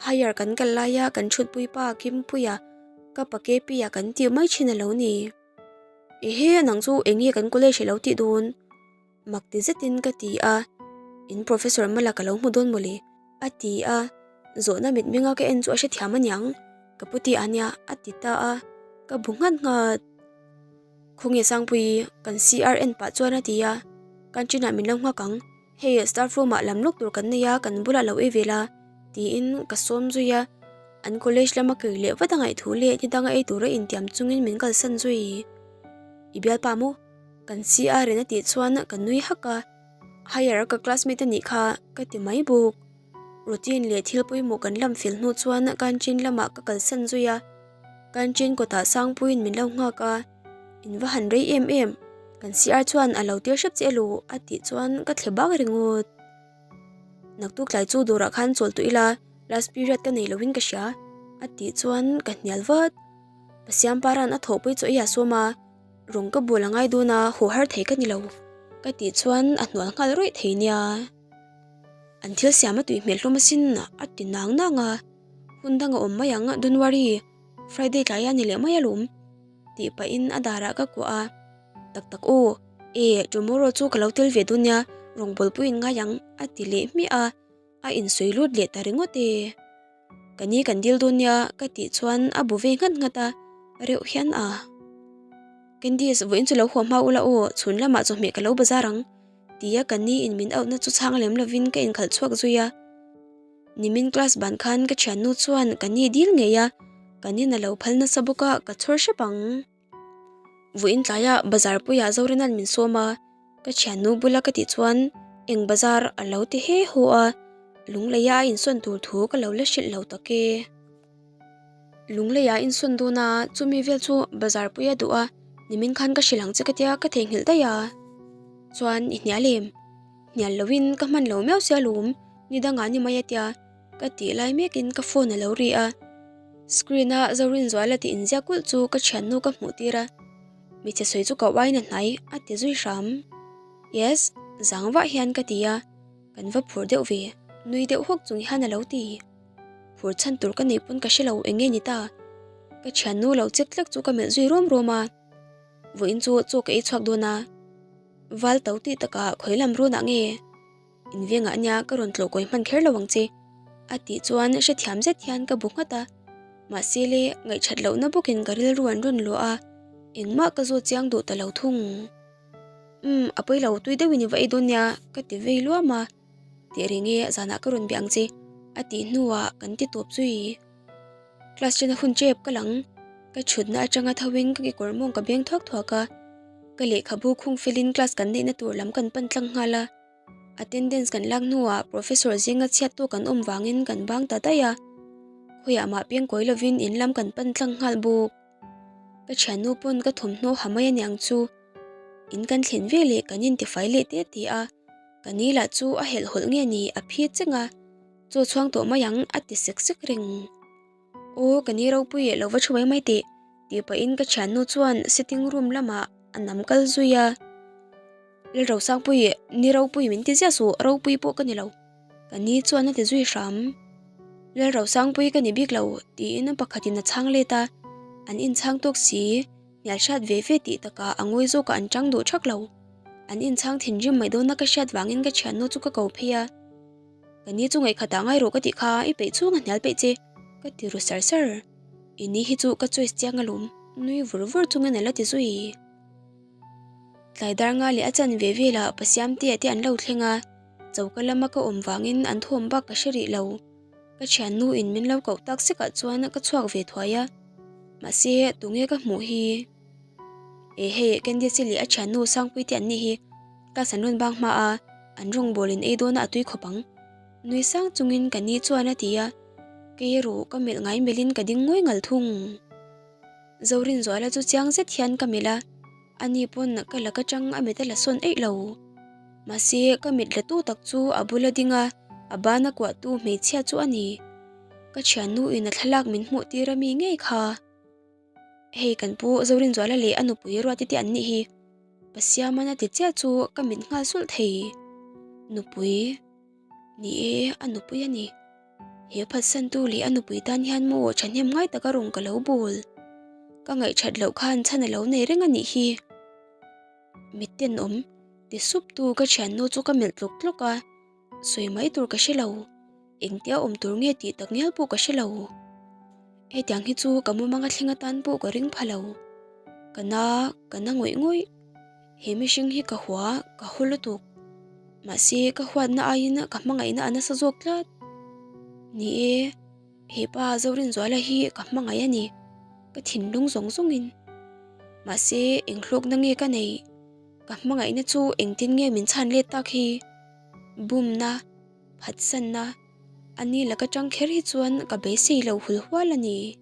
higher kan kal laia kan thutpui pa Kimpuia ka pa KP-a kan tih mai thin a lo ni. Ehe nang chu eng nge kan college alo tih dawn? Mak ti zetin ka ti a, in professor mala ka lo hmu dawn mawle a ti a, zawhna mitmenga ka en chu a hrethiam aniang ka pu tih ania a ti ta a, ka bu nghat nghat. Khawnge Sangpuii kan CR en pah chuan a ti a, canteen ah min lo nghak ang. Hei staff room ah lam lawk tur kan nei a, kan bulah lo ei ve la tiin ka sawm zui a, an college lama kir leh vat a ngaih thu leh ni danga ei tura intiam chungin min kalsan zui. I bialpa maw? Kan CR in a tih chuan ka nui hak a, higher ka classmate a nih kha ka ti mai bawk. Routine leh thil pawimawh kan lam fel hnu chuan canteen lamah ka kalsan zui a, canteen kawtah Sangpuiin min lo nghak a. In va han rei em em, kan CR chuan a lo tir hrep che elo a tih chuan ka thle bak ringawt. Naktuk tlai chu dawrah khan chawl tawh ila, last period ka nei loin ka hria a tih chuan ka hnial vat. Pasiam paran a thawhpui chaw ei a sawm a, rawng ka bul a ngai dawn a, haw har thei ka ni lo ka tih chuan a hnual nghal rawih thei nia. An thil siam a tui hmel hlawm asin a ti nang nang a, hun dang a awm mai ang don't worry, Friday tlai a ni leh mai alawm. Tih pahin a darah ka kuah a, Tak tak aw, e tomorrow chu ka lo tel ve dawn nia, rawngbawlpui in ngai ang a ti leh hmiah a, a insawi lut leh ta ringawt e. Ka ni kan dil dawn nia ka tih chuan a bu ve nghat nghat a, reuh hian a. Candice, vawiin chu lo huah hma ula aw, chhun lamah chawhmeh ka lo bazar ang tia ka ni in min auhna chu chhang lem lovin ka inkhalh chhuak zui a. Nimin class ban khan ka thiannu chuan ka ni dil ngei a, ka nin a lo phal nasa bawk a, ka chhawr hrep ang. Vawiin tlaiah bazar puiah Zorenan min sawm a, ka thiannu bula ka tih chuan eng bazar a lo ti he haw a, Lungleia a insawn tur thu ka lo la hrilh lo tak e. Lungleia insawn dawn a, chumi vel chu bazar pui a duh a, nimin khan ka hrilh ang che ka tia ka theihnghilh daih a. Chuan i hnial em? Hnial loin ka hman lo miau sia lawm, ni dangah ni mai a tia, ka tih lai mekin ka phone a lo ri a. Screen a Zorinzuala tih inziak kulh chu ka thiannu ka hmuh tir a, Hmeichhe sawi chu ka uain a hnai a ti zui hram. Yes, zang vah hian ka ti a, kan va phur deuh ve, nui deuh hawk chung hian a lo ti. Phur chhan tur ka neih pawn ka hre lo eng nge ni ta? Ka thiannu lo chek tlek chu ka melh zui rawm rawm a, Vawiin chu chaw ka ei chhuak dawn a. Val to tih takah khawi lam runah nge in vengah nia ka rawn tlawh kawi hman kher lo ang che a tih chuan hrethiam zet hian ka bu nghat a, mahse le ngaihthat lohna bawkin ka rilru an rawn luah a, engmah ka zawt chiang duh ta lo thung. Umm a pawi lo tui deuhin i va ei dawn nia ka ti vei luam a, tih reng e zanah ka rawn bia ang che a tih hnuah kan ti tawp zui. Class ṭena hun ṭep ka lang. Ka ṭhutna aṭanga thoin ka kekawr mawng ka beng thuak thuak a. Ka lehkhabu khung felin class kan neihna tur lam kan pan tlang nghal a. Attendance kan lak hnuah professor zinga chhiat tawk an awm vangin kan bang ta daih a. Khawiah mah piang kawi lovin in lam kan pan tlang nghal bawk. Ka ṭhiannu pawn ka thawmhnaw ha mai aniang chu. In kan thlen veleh kan intifai leh te te a. Ka ni lah chu a helhhawlh nge ni a phi cheng a. Chaw chhuang tawh mai ang a ti sek sek reng. Aw ka ni ropui eh lo va thu mai mai teh tih pahin ka thiannu chuan sitting room lamah a nam kal zui a. Lalrosangpui eh ni ropui min ti ziah suh ropui pawh ka ni lo ka ni chuan a ti zui hram. Lalrosangpui ka ni bik lo tiin pakhatin a chhang let a, an inchhang tawk si. Hnial hriat ve ve tih takah a ngawi zawkah an tang duh thak lo. An inchhang thinrim mai dawna ka hriat vangin ka thiannu chu ka ko phei a. Ka ni chu ngaihkhatah ngai rawh ka tih kha i peih chhung a hnial peih che ka ti ru sar sar. I ni hi chu ka choice chiang alawm nui vur vur chungin a la ti zui. Tlai dar nga leh a chan ve velah Pasiamtea te an lo thleng a, choka lama ka awm vangin an thawm bak ka hre rih lo. Ka thiannu in min lo koh tak sekah chuan ka chhuak ve thuai a, mahse tunge ka hmuh hi? E hei Candice leh a thiannu Sangpui te an nih hi, class an rawn bang hma a, an rawngbawl in ei dawn a a tui khawp ang. Nui sang chungin ka ni chuan a ti a. Kei erawh ka melh ngai melhin ka ding ngawi ngal thung. Zorinzuala chu chiang zet hian ka melh a, ani pawn ka lak atang a mit a la sawn eih lo. Mahse ka mit la tu tak chu a bula ding a, a bana kuahtu hmeichhia chu a ni. Ka thiannu in a thlalak min hmuh tir a mi ngei kha. Hei kan pu Zorinzuala leh a nupui Ruati te an nih hi. Pasiaman a ti chiah chu ka mit nghal sulh thei. Nupui. Ni e, a nupui a ni. He phatsantu leh a nupui tan hian maw thahnem ngai taka rawng ka lo bawl. Ka ngaihthat loh khan chhan a lo nei reng a nih hi. Mittenawm, ti sup tu ka thiannu chu ka melh tlawk tlawk a, sawi mai tur ka hre lo. Engtia awm tur nge tih tak ngial pawh ka hre lo. Hetiang hi chu ka mumanga thleng atan pawh ka ring pha lo. Ka na, ka na ngawih ngawih. He mihring hi ka hua, ka haw lutuk. Mahse, ka huatna aiin ka hmangaihna a nasa zawk tlat. Ni e, he pa Zorinzuala hi ka hmangaih a ni, ka thinlung zawng zawngin. Mahse, eng hlawkna nge ka neih? Ka hmangaihna chu engtin nge min chhan let tak hi? Bumna, phatsanna, a ni laka tang kher hi chuan ka beisei lo hul hual a ni.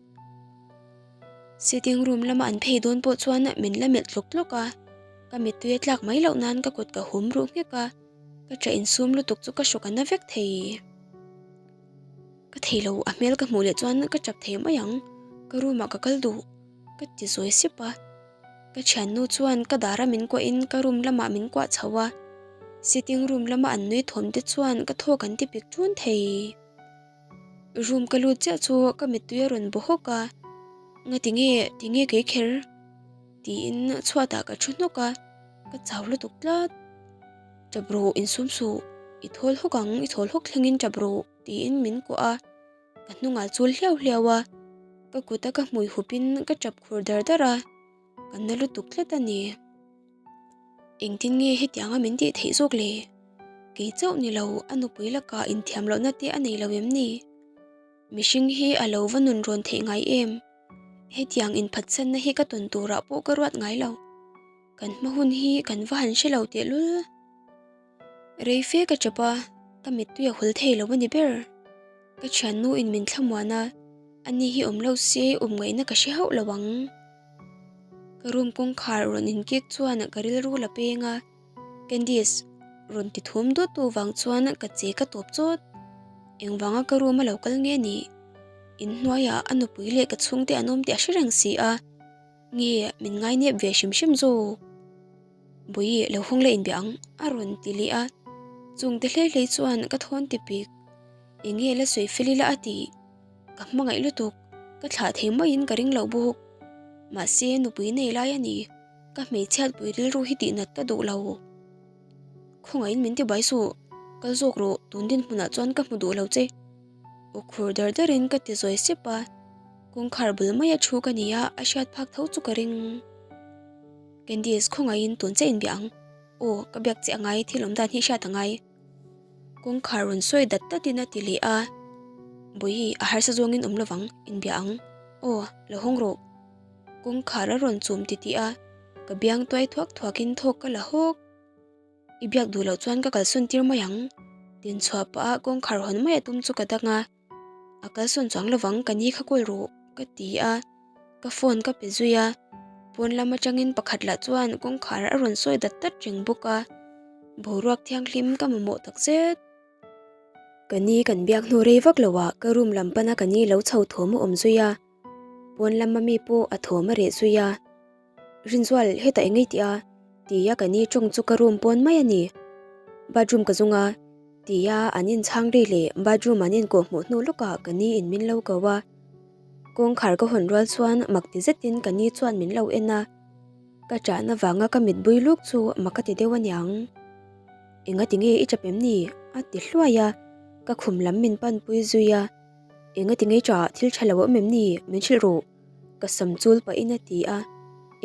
Sitting room lama an phei dawn pawh chuan min la melh tlawk tlawk a, ka mittui a tlak mai loh nan ka kut ka hum ruh nghek a, ka ṭah insum lutuk chu ka hrawk a na vek thei. Ka thei lo, a hmel ka hmuh leh chuan ka ṭap thei mai ang, ka room ah ka kal duh, ka ti zawi sip a. Ka ṭhiannu chuan ka dara min kuahin ka room lamah min kuah chho a, sitting room lama an nui thawm te chuan ka thawk an ti pik ṭun thei. Room ka lut chiah chu ka mittui a rawn baw hawk a, Ngati nge, ti nge kei kher? tiin chhuatah ka thu hnawk a, ka chau lutuk tlat. Tap rawh, insum suh, i thawl hawk ang, i thawl hawk thlengin tap rawh tiin min kuah a, ka hnungah chul hliau hliau a, ka kuta ka hmui hupin ka tap khur dar dar a, ka na lutuk tlat a ni. Engtin nge hetianga min tih theih zawk le? Kei chauh ni lo, a nupui lakah inthiam lohna te a nei lo em ni? Mihring hi a lo va nun rawn theih ngai em? Hetiang inphatsanna hi ka tawn turah pawh ka ruat ngai lo. Kan hma hun hi kan va han hre lo tehlul. Rei fe ka chawp a, ka mittui a hul thei lo a ni ber. Ka thiannu in min thlamuan a, ani hi awm lo se awm ngaihna ka hre hauh lo ang. Ka room kawngkhar rawn inkik chuan ka rilru la peng a, Candice rawn ti thum dut tu vang chuan ka che ka tawp chawt. Engvanga ka room a lo kal nge ni? Inhnuaiah a nupui leh ka chhungte an awm tih a hre reng si a. Nge min ngainep ve hrim hrim zawk? Bawihi lo hawng leh inbia ang a rawn ti leh a, chungte hlei hlei chuan ka thawn ti pik. Enge la sawi fel ila a ti. Ka hmangaih lutuk, ka thlah thei maiin ka ring loh bawk. Mahse nupui nei lai a ni, ka hmeichhiatpui rilru hi tihnat ka duh lo. Khawngaihin min ti bai suh, kal zawk rawh, tun dinhmunah chuan ka hmu duh lo che. Aw khur dar darin ka ti zawi sep a, kawngkhar bul maia thu ka ni a, a hriat phak tho chu ka ring. Candice khawngaihin tun che inbiah ang. Aw, ka biak che angai, thil awm dan hi hriat angai. Kawngkhar rawn sawi dat datin a ti leh a, Bawihi, a harsa zawngin awm lovang, inbiah ang. Aw, lo hawng rawh. Kawngkhar a rawn chum titih a, ka biang tuai thuak thuakin thawk ka la hawk. I biak duh loh chuan ka kalsawn tir mai ang. Tinchhuah pah a kawngkhar hawn mai a tum chu ka dang a, a kalsawn chuang lovang ka ni kha kawl rawh ka ti a, ka phone ka pe zui a, pawn lam atangin pakhat lah chuan kawngkhar a rawn sawi dat dat reng bawk a, boruak thianghlim ka mamawh tak zet. Ka ni kan biak hnu rei vak loh ah ka room lam pana ka ni lo chho thawm a awm zui a, pawn lama mi pawh a thawm a reh zui a. Rinzual, hetah eng ei tih a? Tia ka ni tawng chu ka room pawn mai a ni. Bathroom ka zung a, tia an inchhang ri leh bathroom an inkawh hmuh hnu lawkah ka ni in min lo ko a. Kawngkhar ka hawn rual chuan mak ti zetin ka ni chuan min lo en a. Ka chahna vanga ka mit bui luk chu mak a ti deuh aniang. Enga ti nge i chap em ni? a ti hluai a, ka khum lam min panpui zui a. Enga ti nge i chah thil tha lo a awm em ni? Min hrilh rawh. Ka sam chul pahin a ti a,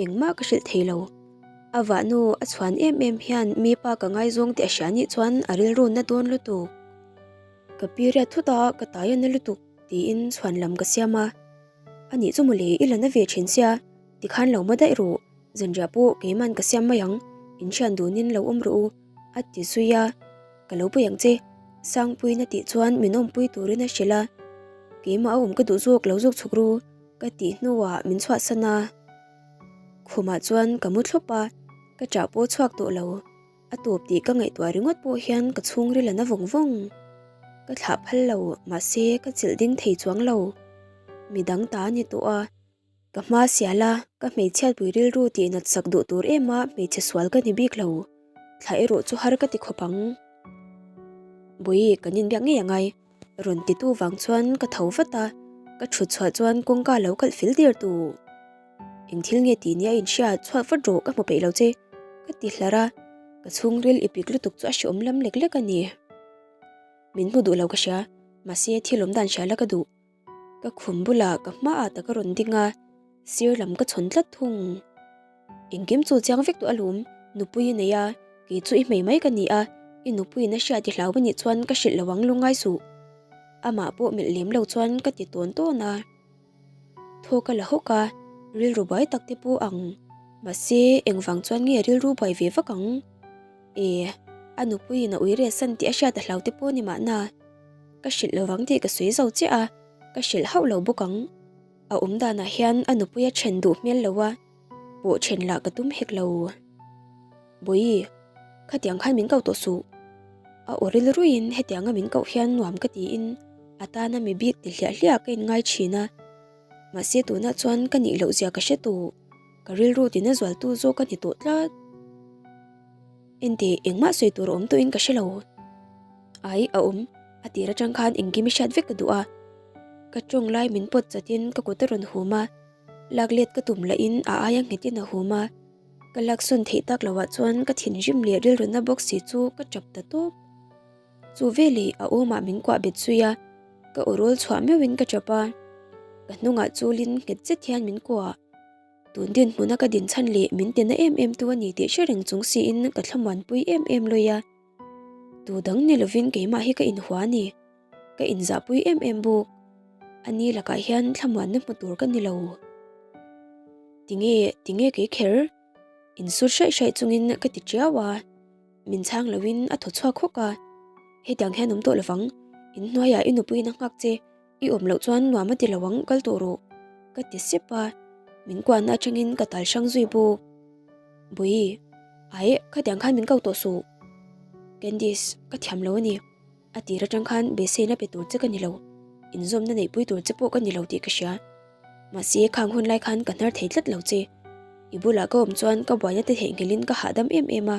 engmah ka hrilh thei lo. A vahnu a chhuan em em hian mi pa ka ngaizawng tih a hria nih chuan a rilru na dawn lutuk. Ka period thut a, ka tai a na lutuk tiin chhuan lam ka siam a. A nih chu mawle i la na ve thin sia, tikhan lo ma daih rawh, zanriah pawh keiman ka siam mai ang, inhrian dunin lo awm rawh u a ti zui a. Ka lo pui ang che, Sangpuiin a tih chuan min awmpui turin a hrilh a. Keimah a awm ka duh zawk lo zawk chhuk ru ka tih hnuah min chhuahsan a. Khumah chuan ka mu thlawp a, ka ṭah pawh chhuak tawh lo. A tawp tih ka ngaihtuah ringawt pawh hian ka chhungril a na vawng vawng. Ka thlah phal lo, mahse ka chilh ding thei chuang lo. Midang ta a ni tawh a. Ka hma sial a, ka hmeichhiatpui rilru tih nat sak duh tur em a hmeichhe sual ka ni bik lo. Thla erawh chu har ka ti khawp ang. Bawihi, kan inbiak ngei angai. Rawn titu vang chuan ka tho vat a, ka thut chhuah chuan kawngka lo kalh fil der tu. Eng thil nge tih nia inhria chhuat vat rawh ka hmu peih lo che, ka ti hlar a, ka chhungril i pik lutuk chu a hreawm lam lek lek a ni. Min hmu duh lo ka hria, mahse thil awm dan hria la ka duh. Ka khum bulah ka hmaah tak a rawn ding a, sir lam ka chhawn tlat thung. Engkim chu chiang vek tawh alawm, nupui i nei a, kei chu i hmei mai ka ni a, i nupuiin a hriat i hlau anih chuan ka hrilh lo ang lungngai suh. Amah pawh melh lem lo chuan ka ti tawn tawn a. Thaw ka la hawk a, rilru buai tak te pawh ang. Mahse, engvang chuan nge rilru buai ve vak ang? E, a nupuiin a ui reh san tih a hriat a hlau te pawh ni mahna. Ka hrilh lo vang tih ka sawi zo chiah a, ka hrilh hauh lo bawk ang. A awm danah hian a nupui a then duh hmel lo a, pawh then lah ka tum hek lo. Bawihi, khatiang khan min koh tawh suh. A aw rilruiin hetianga min koh hian nuam ka tiin a tana mi bik ti hliah hliah ka inngai thin a. Mahse tunah chuan ka nih loh zia ka hre tawh, ka rilru tina zualtu zawk a ni tawh tlat. Enteh, engmah sawi tur a awm tawhin ka hre lo. Ai, a awm. A tir atang khan engkim i hriat vek ka duh a. Ka tawng lai min pawt chatin ka kut a rawn hum a, lak let ka tum lahin a aia nghetin a hum a. Ka laksawn theih tak loah chuan ka thinrim leh rilruna bawk si chu ka tap ta tawp. Chu veleh a awmah min kuah bet zui a, ka aw rawl chhuah meuhin ka tap a. Ka hnungah chulin nghet zet hian min kuah. Tun dinhmuna ka dinchhan leh min tina em em tu a ni tih hre reng chung siin ka thlamuanpui em em lawi a. Tu dang ni lovin keimah hi ka inhua a ni. Ka inzahpui em em bawk. Ani lakah hian thlamuanna hmu tur ka ni lo. Tinge, tinge kei kher? Insut hraih hraih chungin ka ti tiau a. Min chhang loin a thaw chhuak hawk a. Hetiang hian awm tawh lovang. Inhnuaiah i nupuiin a nghak che. I awm loh chuan nuam a ti lo ang, kal tawh rawh. Ka ti sep a, min kuahna atangin ka tal hrang zui bawk. Bawihi, aih, khatiang khan min ko tawh suh. Candice, ka thiam lo a ni. A tir atang khan beiseina pe tur che ka ni lo, inzawmna neihpui tur che pawh ka ni lo tih ka hria. Mahse, khang hun lai khan ka hnar thei tlat lo che. I bulah ka awm chuan ka buaina te theihnghilhin ka hahdam em em a.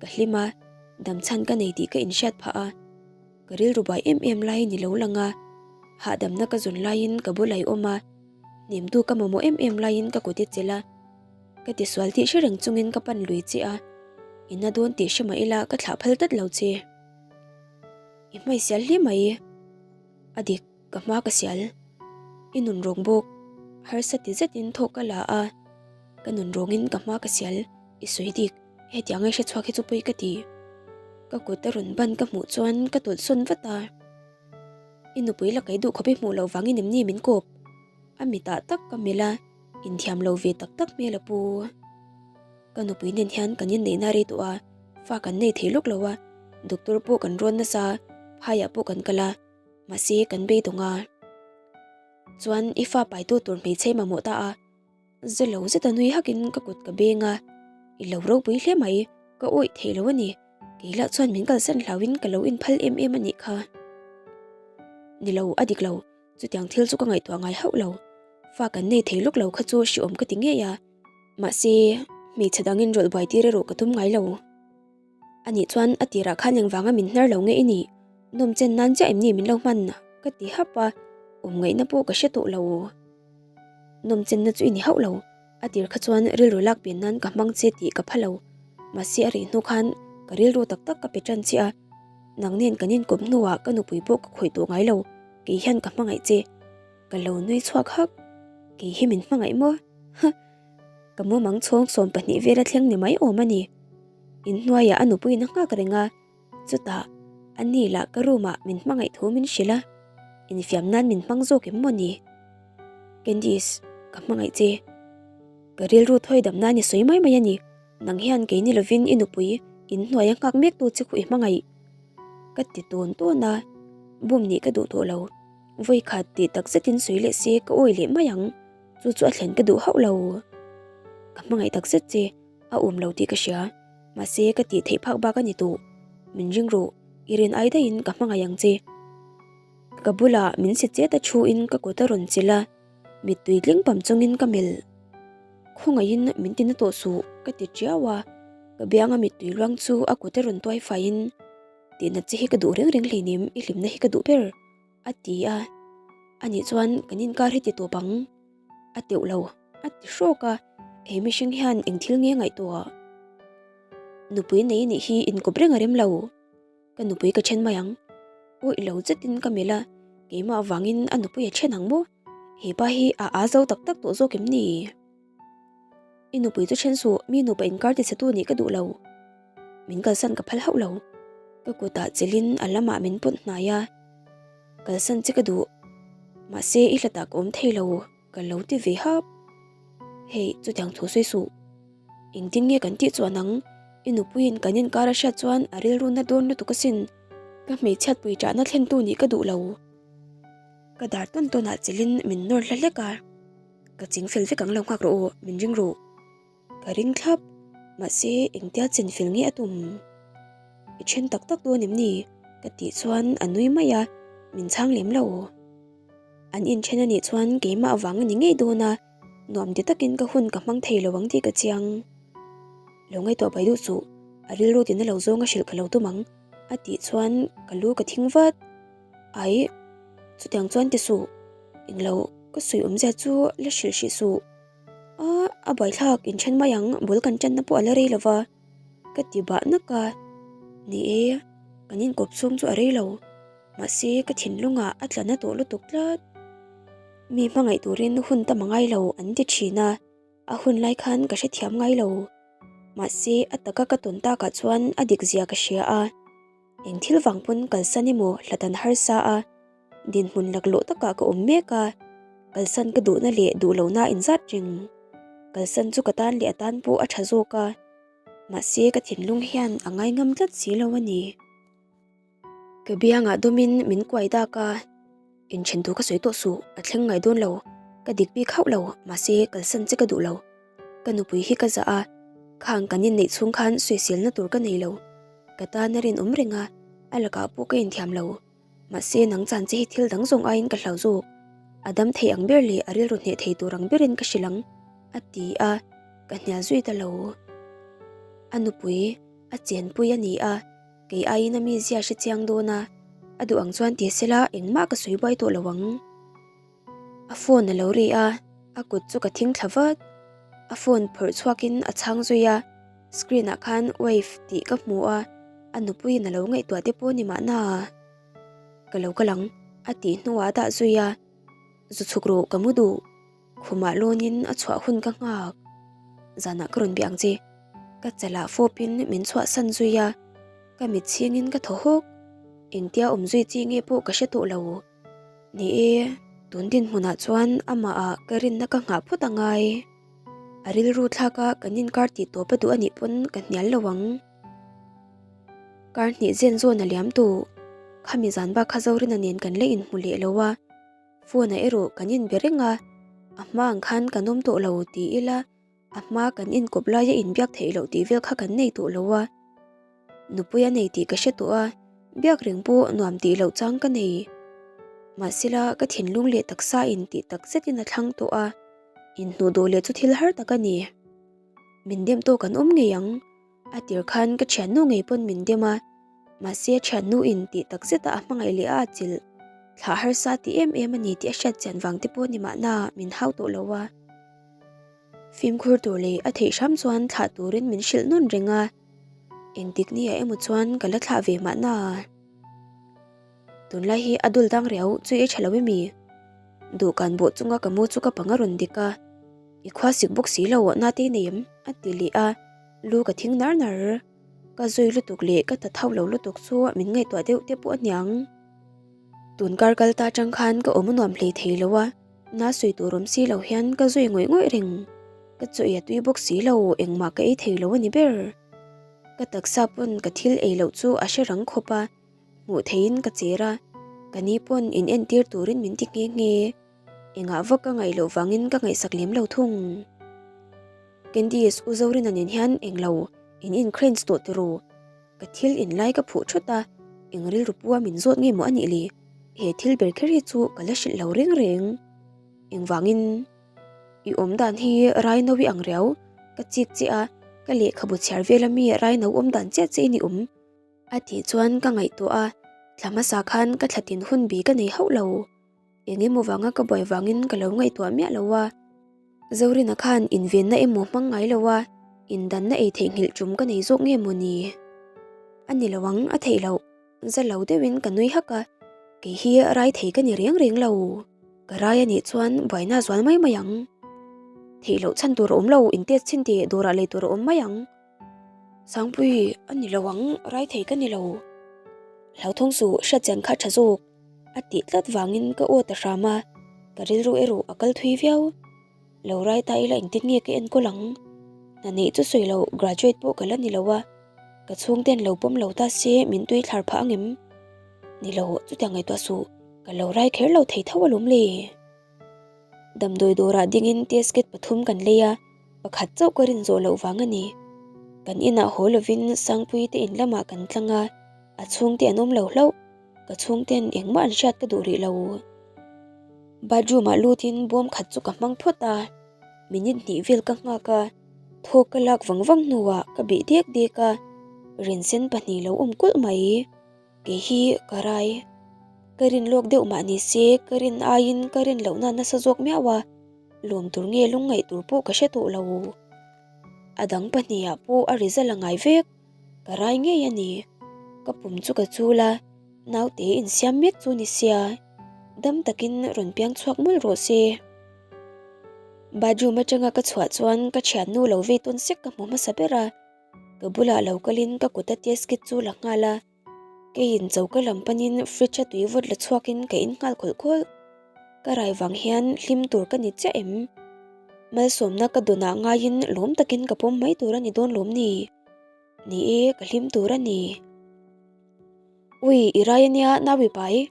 Ka hlim a, damchhan ka nei tih ka inhriat phah a. Ka rilru buai em em lai ni lo lang a, hahdamna ka zawn laiin ka bul a i awm a, hnemtu ka mamawh em em laiin ka kut i chelh a, ka tisual tih hre reng chungin ka pan lui che a, i na dawn tih hre mah ila ka thlah phal tlat lo che. I hmaisial hle mai. A dik, ka hma ka sial. I nun rawng bawk. Harsa ti zetin thawk ka la a, ka nun rawngin ka hma ka sial, i sawi dik. Hetiang ai hrechhuak hi chu pawi ka ti. Ka kut a rawn ban ka hmuh chuan ka tawlh sawn vat a. I nupui la kai duh khawp i hmuh loh vangin em ni min kawp? A mitah tak ka melh a, inthiam lo ve tak tak hmel a pu. Ka nupui nen hian kan inneihna rei tawh a, fa kan nei thei lawk lo a, doctor pawh kan rawn nasa, phaiah pawh kan kal a, mahse kan beidawng a. Chuan i fa paitu tur hmeichhe mamawh ta a. Ze lo zet a nui hakin ka kut ka beng a, I lo ropui hle mai, ka awih thei lo a ni, kei lah chuan min kalsan hlauhin ka lo inphal em em a nih kha. Ni lo, a dik lo, chutiang thil chu ka ngaihtuah ngai hauh lo, fa kan nei thei lawk lo kha chu hriawm ka ti ngei a, mahse, hmeichhe dangin rawlh buai tir erawh ka tum ngai lo. Anih chuan a tirah khan engvanga min hnar lo nge i nih? Nawm chen nan chiah em ni min lo hman? Ka ti hap a, awm ngaihna pawh ka hre tawh lo. Nawm chenna chu i ni hauh lo, a tir kha chuan rilru lak pian nan ka hmang che tih ka pha lo. Mahse a rih hnu khan ka rilru tak tak ka pe tan che a, nang nen kan inkawp hnuah ka nupui pawh ka khawih tawh ngai lo, kei hian ka hmangaih che. Ka lo nui chhuak hak, kei hi min hmangaih maw? Huh! Ka mumang chhawng 12 vel a thleng ni mai awm a ni. Inhnuaiah a nupuiin a nghak reng a, chutah a ni lah ka room ah min hmangaih thu min hrilh a, infiam nan min hmang zawk em maw ni? Candice, ka hmangaih che. Ka rilru thawi dam nan i sawi mai mai a ni, nang hian kei ni lovin i nupui inhnuai a nghak mek tu che khuh i hmangaih. Ka ti tawn tawn a, bum nih ka duh tawh lo. Vawikhat tih tak zetin sawi leh se ka awi leh mai ang, chu chu a thlen ka duh hauh lo. Ka hmangaih tak zet che, a awm lo tih ka hria, mahse ka tih theih phak bak a ni tawh. Min ring rawh, i rin ai daihin ka hmangaih ang che. Ka bulah min si chet a thu in ka kut a rawn chilh a, mittui tling pam chungin ka melh. Khawngaihin min ti na tawh suh ka ti tiau a, ka bianga mittui luang chu a kut a rawn tuai faiin Tihna che hi ka duh reng reng hleinem, i hlimna hi ka duh ber a ti a, anih chuan kan inkar hi ti tawp ang a teuh lo a ti hrawk a, he mihring hian eng thil nge ngaihtuah? Nupui nei anih hi inkawp reng a rem lo. Ka nupui ka then mai ang. Awih lo zetin ka melh a, keimah avangin a nupui a then ang maw? He pa hi a aa zo tak tak tawh zawk em ni? I nupui chu then suh, mi nupa inkar tichhetu nih ka duh lo. Min kalsan ka phal hauh lo. Ka kutah chelin a lamah min pawt hnai a, kalsan che ka duh. Mahse i hlatah ka awm thei lo. Ka lo ti ve hap. Hei, chutiang thu sawi suh. Engtin nge kan tih chuan ang? I nupuiin kan inkar a hriat chuan a rilru na dawn lutuk asin. Ka hmeichhiat pui ṭahna thlentu nih ka duh lo. Ka dar tawn tawnah chelin min nawr hla hlek a. Ka ching fel vek ang lo nghak rawh u, min ring rawh. Ka ring thlap. Mahse, engtia chin fel nge a tum? I then tak tak dawn em ni? Ka tih chuan a nui mai a, min chhang lem lo. An inthen a nih chuan keimah avang a ni ngei dawn a, nuam ti takin ka hun ka hmang thei lo ang tih ka chiang. Lo ngaihtuah bai duh suh, a rilru tina lo zawng a hrilh ka lo tum ang, a tih chuan ka lu ka thing vat. Aih, chutiang chuan ti suh, englo ka sawi awmzia chu la hrilh hrih suh. A, a buaithlak inthen mai ang, bul kan tanna pawh a la rei lo va, ka ti bah nak a. Ni e, kan inkawp chhung chu a rei lo. Mahse, ka thinlungah a tla na tawh lutuk tlat. Mi hmangaih turin hun tam a ngai lo an ti thin a, a hun lai khan ka hrethiam ngai lo. Mahse, a taka ka tawn takah chuan a dik zia ka hria a. Eng thil vang pawn kalsan emaw hlatan harsa a, dinhmun laklawh takah ka awm mek a, kalsan ka duhna leh duh lohna a inzat reng. Kalsan chu ka tan leh a tan pawh a tha zawk a, mahse ka thinlung hian a ngaingam tlat si lo a ni. Ka biangah dawmin min kuai dak a, inthen tur ka sawi tawh suh, a thleng ngai dawn lo, ka dik bik hauh lo, mahse kalsan che ka duh lo. Ka nupui hi ka zah a, khang kan inneih chhung khan sawiselna tur ka nei lo, ka tan a rinawm reng a, a lakah pawh ka inthiam lo, mahse nang chan che hi thil dang zawng aiin ka hlau zawk, a dam thei ang ber leh a rilru hneh thei tur ang berin ka hrilh ang, a ti a, ka hnial zui ta lo. A nupui a chenpui a ni a. Kei aiin a mizia hre chiang dawn a, a duh ang chuan ti sela engmah ka sawi buai tawh lo ang. A phone a lo ri a, a kut chu ka thing thla vat. A phone phawrh chhuakin a chhang zui a, screen ah khan wave tih ka hmu a, a nupuiin a lo ngaihtuah te pawh ni mahna. Ka lo kal ang, a tih hnuah a dah zui a, zu chhuk rawh ka mu duh. Khumah lawnin a chhuah hun ka nghak. Zanah ka rawn bia ang che. Ka chalah fawpin min chhuahsan zui a, ka mit chhingin ka thaw hawk. Engtia awm zui chi nge pawh ka hre tawh lo. Ni e, tun dinhmunah chuan amahah ka rinna ka nghah phawt a ngai. A rilru thlaka kan inkar tih tawp a duh a nih pawn ka hnial lo ang. Kar hnih zen zawn a liam tawh. Khami zan bak kha Zorina nen kan la inhmu leh lo a. Phone ah erawh kan inbe reng a, a hma ang khan kan awm tawh lo ti ila a hma kan inkawp laia inbiak theih loh tih vel kha kan nei tawh lo a. Nupui a nei tih ka hre tawh a, biak reng pawh nuam tih loh chang ka nei. Mahsela ka thinlung leh taksa in tih tak zetin a thlang tawh a, inhnuh dawh leh chu thil har tak a ni. Min dem tawk an awm ngei ang. A tir khan ka thiannu ngei pawn min dem a, mahse a thiannu in tih tak zeta a hmangaih leh a atchilh thlah harsa ti em em a ni tih a hriat chian vang te pawh ni mahna min hau tawh lo a. Fimkhur tur leh a theih hram chuan thlah turin min hrilh nawn reng a, engtik ni ah emaw chuan ka la thlah ve mahna. Tunlai hi a dul dang riau chu i tha lo emi? Duhkan bawh chunga ka mu chu ka pang a rawn dik a, i khua sik bawk si lo nate i nei em? a ti leh a. Lu ka thing nar nar, ka zui lutuk leh ka ta thau lo lutuk chu min ngaihtuah deuh te pawh a niang. Tun kar kal ta atang khan ka awm nuam hlei thei lo a, na sawi tur awm si lo hian ka zui ngawih ngawih reng. Ka chaw ei a tui bawk si lo, engmah ka ei thei lo a ni ber. Ka taksa pawn ka thil ei loh chu a hre rang khawp a, hmuh theihin ka cher a. Ka ni pawn in entir turin min ti nghe nghe. Engah vak ka ngaih loh vangin ka ngaihsak lem lo thung. Candice, U Zorina nen hian englo in incrance tawh tiraw? Ka thil in lai ka phuh thut a, eng rilru pua min zawt nge maw a nih le? He thil ber kher hi chu ka la hrilh lo reng reng. Engvangin i awm dan hi Raino i ang riau, ka chik che a, ka lehkhabu chhiar vel ami Raino awm dan chiah che in i awm. A tih chuan ka ngaihtuah a, thla hmasa khan ka thla tin hun bi ka nei hauh lo. Eng emaw vanga ka buai vangin ka lo ngaihtuah miah lo a, Zorina khan invenna emaw hmang ngai lo a, indanna ei theihnghilh tum ka nei zawk nge maw ni? A ni lo ang, a theih loh. Za lo deuhin ka nui hak a, kei hi rai thei ka ni reng reng lo. Ka rai a nih chuan buaina a zual mai mai ang. Theih loh chhan tur a awm lo, in test chhin teh dawrah lei tur a awm mai ang. Sangpui, a ni lo ang, rai thei ka ni lo. Hlauthawng suh, hriatchian kha tha zawk. A tih tlat vangin ka aw ta hram a, ka rilru erawh a kal thui viau. Lo rai ta ila engtin nge ka enkawl ang? Hna neih chu sawi loh, graduate pawh ka la ni lo a, ka chhungten lo pawm lo ta se min tui thlar phah angem? Ni lo, chutiang ngaihtuah suh, ka lo rai kher lo thei tho alawm le. Damdawi dawrah dingin test kit pathum kan lei a, pakhat chauh ka rin zawh loh vang a ni. Kan inah haw lovin Sangpuii te in lamah kan tlang a, a chhungte an awm lo hlauh. Ka chhungten engmah an hriat ka duh rih lo. Bathroom ah lutin bawm khat chu ka hmang phawt a, minute hnih vel ka nghak a, thawk ka lak vang vang hnuah ka bih dek dek a, rinsen pahnih lo awm kulh mai. Kei hi ka rai. Ka rin lawk deuh mah ni se ka rin aiin ka rin lohna nasa zawk miau a, lawm tur nge lungngaih tur pawh ka hre tawh lo. A dang pahnihah pawh a result a ngai vek, ka rai ngei a ni. Ka pum chu ka chul a, naute insiam mek chu ni sia, dam takin rawn piang chhuak mawlh rawh se. Bathroom atanga ka chhuah chuan ka thiannu lo vei tawn sek ka hmu hmasa ber a. Ka bulah lo kalin ka kut a test kit chu la nghal a, keiin choka lam panin fridge a tui vawt la chhuakin ka in nghal khawlh khawlh. Ka rai vang hian hlim tur ka ni chiah em? Malsawmna ka dawnah ngaiin lawm takin ka pawm mai tur a ni dawn lawm ni? Ni e, ka hlim tur a ni. Ui, i rai ania Naui pai?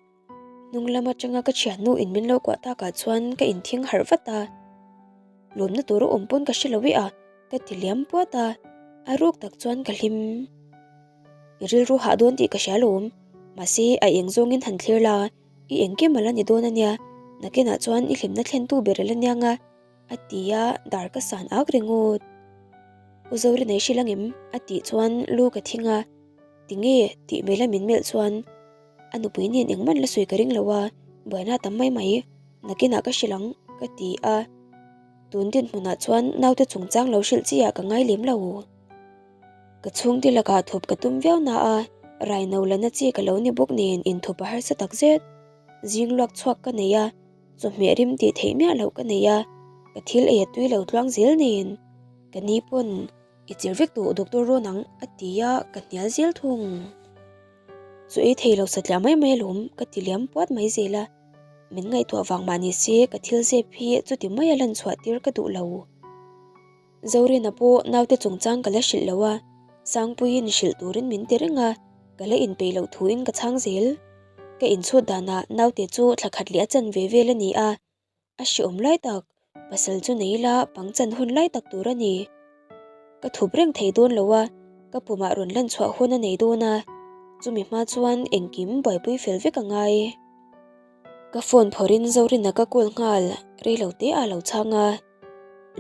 Hnung lam atanga ka thiannu in min lo kuah takah chuan ka inthing harh vat a. Lawmna tur a awm pawn ka hre lo e a, ka ti liam puat a, a ruk tak chuan ka hlim. I rilru hah dawn tih ka hria lawm, mahse a eng zawngin han thlir la, i engkim a la ni dawn a nia, nakinah chuan i hlimna thlentu ber a la niang a, a ti a, dar ka san ak ringawt. U Zori nei hrilh angem? a tih chuan lu ka thing a, tinge tih hmel a min melh chuan a nupui nen engmah an la sawi ka ring lo a, buaina a tam mai mai, nakinah ka hrilh ang ka ti a, tun dinhmunah chuan naute chungchang lo hrilh chi ah ka ngai lem lo. Ka chhungte lakah thup ka tum viau na a, raino la na chi ka lo ni bawk nen inthup a harsa tak zet. Zing luak chhuak ka nei a, chawhmeh rim tih theih miah loh ka nei a, ka thil ei a tui lo tluang zel nen ka ni pawn i chir vek tawh doctor rawn ang a ti a, ka hnial zel thung. Chu ei thei lo satliah mai mai alawm ka ti liam puat mai zel a, min ngaihtuah vang mah ni se ka thil zep hi chuti mai a lan chhuah tir ka duh lo. Zorina pawh naute chungchang ka la hrilh lo a, Sangpuiin hrilh turin min ti reng a, ka la inpeih loh thuin ka chhang zel. Ka inchhut danah naute chu thla khat leh a chan ve vel a ni a, A hreawm lai tak, pasal chu nei ila pangchan hun lai tak tur a ni. Ka thup reng thei dawn lo a, ka pumah rawn lan chhuah hun a nei dawn a, chumi hma chuan engkim buaipui fel vek a ngai. Ka phone phawrhin Zorina ka call nghal, rei lo te ah lo chhang a,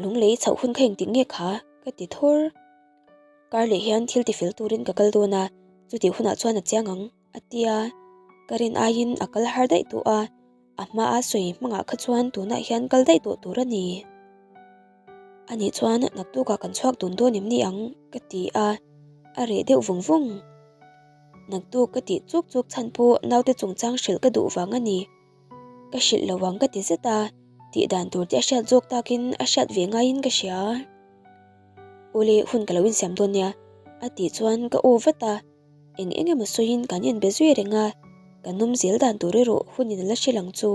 Lunglei chhoh hun kha engtik nge kha? ka ti thawr. Kar leh hian thil tifel turin ka kal dawn a, chutih hunah chuan a chiang ang. A ti a, ka rin aiin a kal har daih tawh a, a hmaa sawi hmangah kha chuan tunah hian kal daih tawh tur a ni. Ani chuan naktukah kan chhuak dun dawn em ni ang ka ti a, a reh deuh vung vung. Naktuk ka tih chuk chuk chhan pawh naute chungchang hrilh ka duh vang a ni. Ka hrilh lo ang ka ti zet a, tih dan tur te a hriat zawk takin a hriat ve ngaiin ka hria. Awle hun ka lo insiam dawn nia a tih chuan ka aw vat a. Eng eng emaw sawiin kan inbe zui reng a, kan awm zel dan tur erawh hunin a la hre lang chu.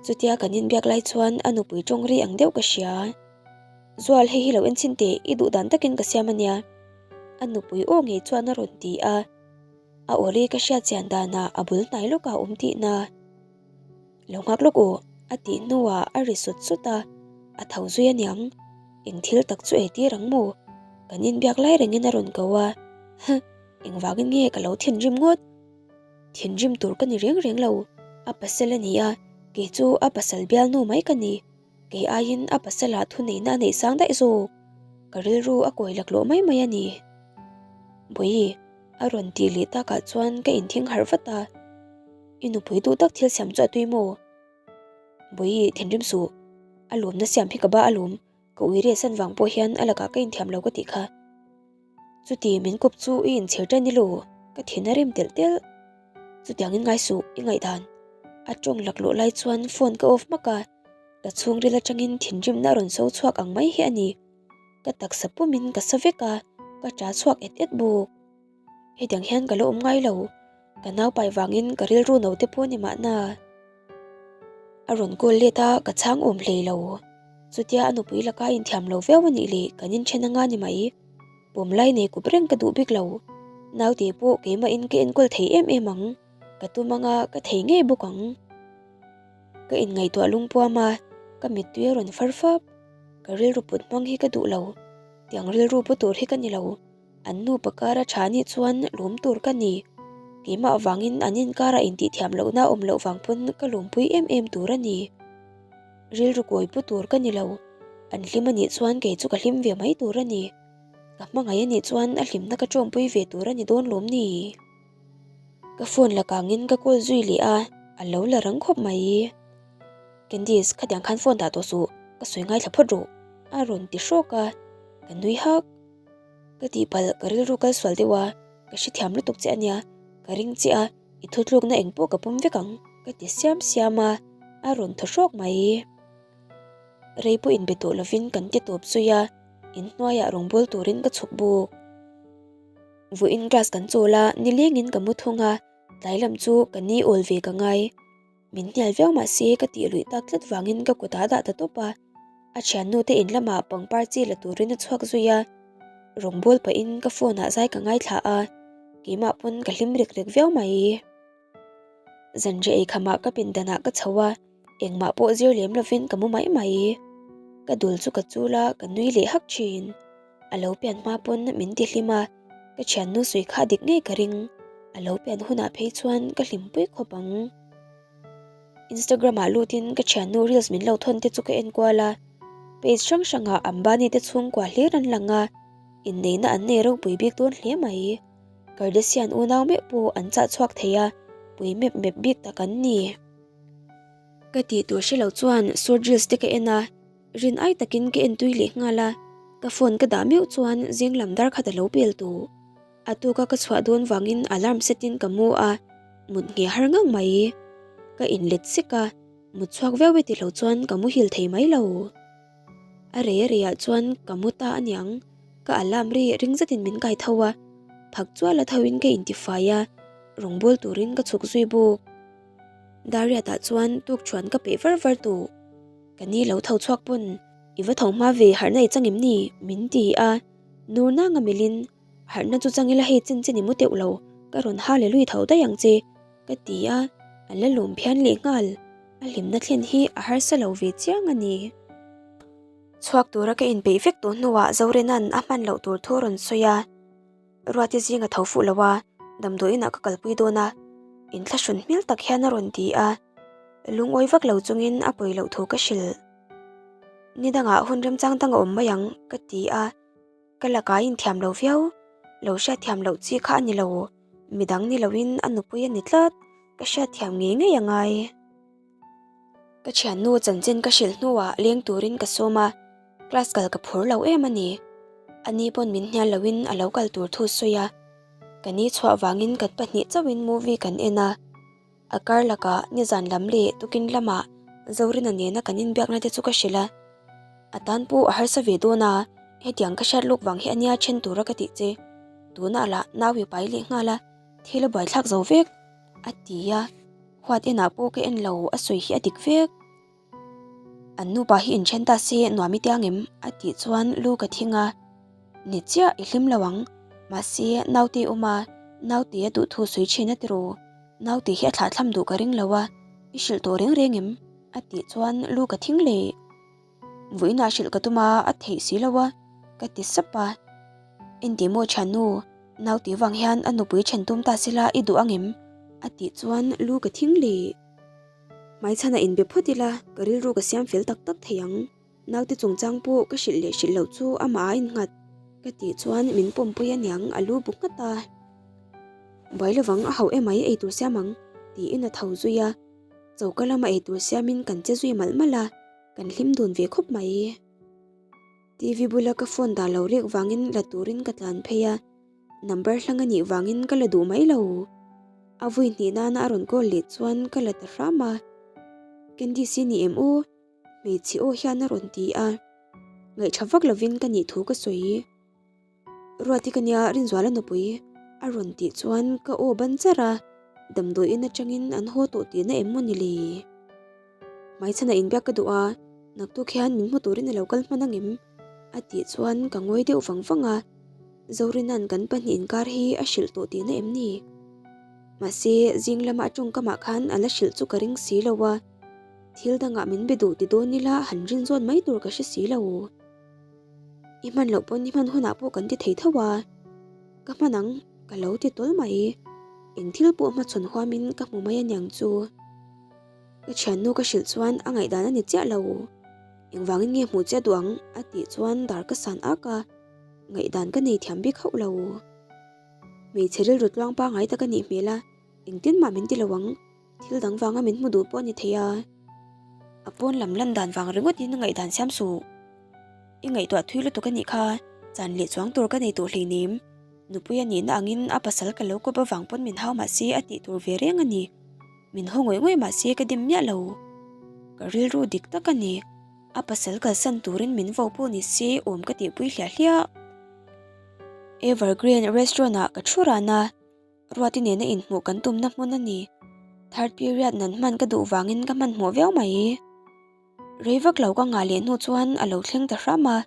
Chutia kan inbiak lai chuan a nupui tawng ri ang deuh ka hria. Zual hei hi lo enchhin teh, i duh dan takin ka siam a nia. A nupui aw ngei chuan a rawn ti a. A aw ri ka hriat chian danah a bul hnai lawkah a awm tihna. Lo nghak lawk u, a tih hnuah a ri sut sut a, a tho zui aniang. Eng thil tak chu ei tir ang maw? Kan inbiak lai rengin a rawn ko a, huh, engvangin nge ka lo thinrim ngawt? Thinrim tur ka ni reng reng lo, a pasal a ni a, kei chu a pasal bialnu mai ka ni. Kei aiin a pasalah thuneihna a neih sang daih zawk. Ka rilru a kawi laklawh mai mai a ni. Bawihi, a rawn tih leh takah chuan ka inthing harh vat a. I nupui duh tak thil siam chu a tui maw? Bawihi, thinrim suh. A lawmna siam hi ka ba alawm. Ka ui reh san vang pawh hian a lakah ka inthiam lo ka tih kha. Chuti min kawp chu i inchhir tan ilo, ka thin a rem telh telh. Chutiangin ngai suh, i ngaihdan. A tawng laklawh lai chuan phone ka off hmak a, ka chhungril atangin thinrimna a rawn so chhuak ang mai hi a ni. Ka taksa pumin ka sa vek a, ka ṭa chhuak et et bawk. Hetiang hian ka la awm ngai lo, ka naupai vangin ka rilru no te pawh a ni mahna. A rawn call let a, ka chhang awm hlei lo. Chutia a nupui laka inthiam lo viau a nih leh kan inthen anga ni mai. Pawm lai nei kup reng ka duh bik lo. Naute pawh keimahin ka enkawl thei em em ang. Ka tum anga ka thei ngei bawk ang. Ka inngaihtuah lungpuam a, ka mittui a rawn far fap. Ka rilru put hmang hi ka duh lo. Tiang rilru pu tur hi ka ni lo. An nupa kara tha nih chuan lawm tur ka ni. Keimah avangin an inkara intihthiam lohna awm loh vang pawn ka lawmpui em em tur a ni. Rilru kawi pu tur ka ni lo. An hlim a nih chuan kei chu ka hlim ve mai tur a ni. Ka hmangaih a nih chuan a hlimna ka tawmpui ve tur a ni dawn lawm ni? Ka phone la kangin ka call zui leh a, a lo la rang khawp mai. Candice, khatiang khan phone dah tawh suh, ka sawi ngaithla phawt rawh, a rawn ti hrawk a, ka nui hak. Ka tihpalh, ka rilru kal sual deuh a, ka hrethiam lutuk che a nia, ka ring che a, i thutlukna eng pawh ka pawm vek ang, ka ti siam siam a, a rawn thaw hrawk mai. Rei pawh inbe tawh lovin kan ti tawp zui a, inhnuaiah rawngbâwl turin ka chhuk bawk. Vawiin class kan chawl a, nilengin ka mu thung a, tlai lam chu ka ni awl ve ka ngai. Min hnial viau mah se ka tih luih tak tlat vangin ka kut a dah ta tawp a, a thiannu te in lamah pangpar chi la turin a chhuak zui a, rawngbâwl pahin ka phone ah zai ka ngaithla a, keimah pawn ka hlim rek rek viau mai. Zanriah eikhamah ka pindanah ka chho a, engmah pawh zir lem lovin ka mu mai mai. Ka dul chu ka chul a, ka nui leh hak thin. A lo pian hma pawn min ti hlim a, ka thiannu sawi kha dik ngei ka ring. A lo pian hunah phei chuan ka hlimpui khawp ang. Instagram ah lutin ka thiannu reels min lo thawn te chu ka en kual a, page hrang hrangah Ambani te chhungkua hlir an lang a, inneihna an nei ropui bik dawn hle mai. Kardashian unau meuh pawh an chah chhuak thei a, pui mep mep bik tak an ni. Ka tih tur hre lo chuan short reels te ka en a, rin ai takin ka en tui leh nghal a, ka phone ka dah meuh chuan zing lam dar khat a lo pel tawh. A tuka ka chhuah dawn vangin alarm set in ka mu a, mut ngheh har ngang mai. Ka inlet sek a, mut chhuak viau e ti lo chuan ka muhil thei mai lo. A rei a reiah chuan ka mu ta aniang, ka alarm ri ring zetin min kai tho a, phak chual a thoin ka intifai a, rawngbâwl turin ka chhuk zui bawk. Dariatah chuan tukṭhuan ka peih var var tawh. Ka ni lo tho chhuak pawn, I va tho hma ve harhna i chang em ni? min ti a, nur nanga milin, Harhna chu chang ila hei chin chin i mu teuh lo, ka rawn ha leh lui tho daih ang che, ka ti a, a la lawm phian leh nghal. A hlimna thlen hi a harsa lo ve chiang a ni. Chhuak tura ka inpeih vek tawh hnuah Zorena'n a hman loh tur thu a rawn sawi a. Ruati zing a tho fuh lo a, damdawiinah ka kalpui dawn a, inthlahrun hmel tak hian a rawn ti a. Lungawi vak lo chungin a pawi loh thu ka hrilh. Ni dangah hun remchang dang a awm mai ang, ka ti a. Ka lakah a inthiam lo viau, lo hriatthiam loh chi kha a ni lo, midang ni loin a nupui a ni tlat, ka hriatthiam ngei ngei a ngai. Ka thiannu chanchin ka hrilh hnuah leng turin ka sawm a, class kal ka phur lo em a ni. Ani pawn min hnial loin a lo kal tur thu sawi a, ka ni chhuah vangin kan pahnih chauhin movie kan en a. A kar lakah nizan lam leh tukin lamah Zorina nena kan inbiakna te chu ka hrilh a. A tan pawh a harsa ve dawn a, hetiang ka hriat lawk vang hi a nia then tura ka tih che. Tunah lah nau i pai leh nghal a, thil a buaithlak zo vek, a ti a. Huat enah pawh ka en lo, a sawi hi a dik vek. An nupa hi inthen ta se nuam i tia ngem? a tih chuan lu ka thing a. Ni chiah i hlim lo ang, mahse naute i awm a, Naute a duh thu sawi thin a tiraw? Naute hi a thlahthlam duh ka ring lo a, i hrilh tawh reng reng em? A tih chuan lu ka thing leh. Vawiinah hrilh ka tum a, a theih si lo a, ka ti sap a. Engti maw thiannu, naute vang hian a nupui then tum ta sela i duh ang em? A tih chuan lu ka thing leh. Hmaichhanah inbe phawt ila, ka rilru ka siam fel tak tak thei ang. Naute chungchang pawh ka hrilh leh hrilh loh chu amah a innghat ka tih chuan min pawmpui aniang a lu bu nghat a. Buai lovang a hauh emai eitur siam ang tiin a tho zui a, choka lama eitur siamin kan che zui malh malh a, kan hlim dun ve khawp mai. TV bula ka phone dah lo rek vangin la turin ka tlan phei a, number hlang a nih vangin ka la duh mai lo. A vui hnih nana a rawn call leh chuan ka la ta hram a, Candice i ni em u? Hmeichhe aw hian a rawn ti a, ngaihṭha vak lovin ka nih thu ka sawi. Ruati ka nia Rinzuala nupui a rawn tih chuan ka aw ban char a, damdawiin aṭangin an haw tawh tihna em maw ni le? Hmaichhanah inbiak ka duh a, naktuk hian min hmu turin a lo kal hman angem? A tih chuan ka ngawi deuh vang vang a, Zorina'n kan pahnih inkar hi a hrilh tawh tihna em ni? Mahse, zing lama a ṭawngkamah khan a la hrilh chu ka ring si lo a. Thil dangah min be duh ti dawn ila han rin zawn mai tur ka hre si lo. I hman loh pawn i hman hunah pawh kan ti thei tho a, ka hman ang ka lo ti tawl mai. Eng thil pawh hmachhawn huamin ka hmu mai aniang chu. Ka thiannu ka hrilh chuan a ngaihdan a ni chiah lo. Engvangin nge hmuh chiah duh ang a tih chuan dar ka san ak a, ngaihdan ka nei thiam bik hauh lo. Hmeichhe rilru tluang pangai tak a nih hmel a, engtin mah min ti lo ang. Thil dang vanga min hmu duh pawh a ni thei a. A pawn lam lan dan vang ringawtin ngaihdan siam suh. I ngaihtuah thui lutuk a nih kha, chan leh chuang tur ka nei tawh hleinem. Nupui a nihna angin a pasal ka lo kawp avang pawn min hau mahse a tih tur ve reng a ni. Min haw ngawih ngawih mahse ka dim miah lo. Ka rilru dik tak a ni. A pasal kalsan turin min vo pawh ni se awm ka tihpui hliah hliah. Evergreen restaurant ah ka thu ran a. Ruati nena inhmuh kan tumna hmun a ni. Third period nan hman ka duh vangin ka hmanhmawh viau mai. Rei vak lo ka ngah leh hnu chuan a lo thleng ta hram a.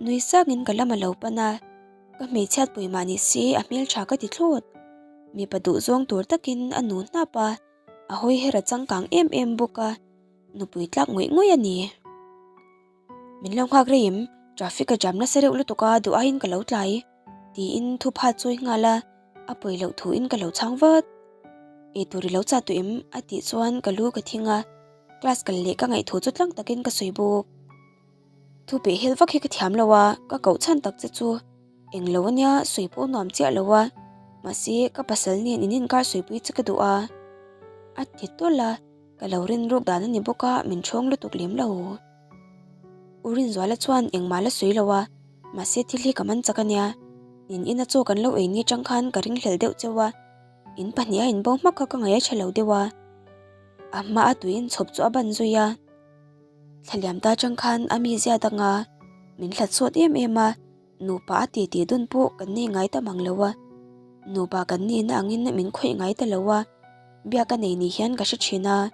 Nui sakin ka lam a lo pan a, ka hmeichhiat pui mah ni se a hmeltha ka ti thlawt. Mipa duh zawng tur takin a nu hnap a, a hawi her a changkang em em bawk a, nupui tlak ngawih ngawih a ni. Min lo nghak rei em? Traffic a jam nasa reuh lutuk a, duh aiin ka lo tlai. Tiin thu phat chawi nghal a, a pawi loh thuin ka lo chhang vat. Ei tur i lo chah tawh em? A tih chuan ka lu ka thing a, class kal leh ka ngaih thu chu tlang takin ka sawi bawk. Thu peh hel vak hi ka thiam lo a, ka koh chhan tak che chu eng lo ania sawi pawh nuam chiah lo a, mahse ka pasal nen in inkar sawipui che ka duh a. A ti tawlh a, ka lo rin ruk dan a ni bawk a, min ṭhawng lutuk lem lo. U Rinzuala chuan engmah la sawi lo a, mahse thil hi ka man chak ania. In ina chaw kan lo ei ni atang khan ka ringhlel deuh cheu a, in pahniha in bo hmak kha ka ngaih a tha lo deuh a. A hma a tui inchhawp chu a ban zui a. Thlaliam ta atang khan a mizia dang a, min hlat sawt em em a, nupa a titi dun pawh kan nei ngai ta mang lo a. Nupa kan nihna angin min khawih ngai ta lo a, biak a nei ni hian ka hre thin a.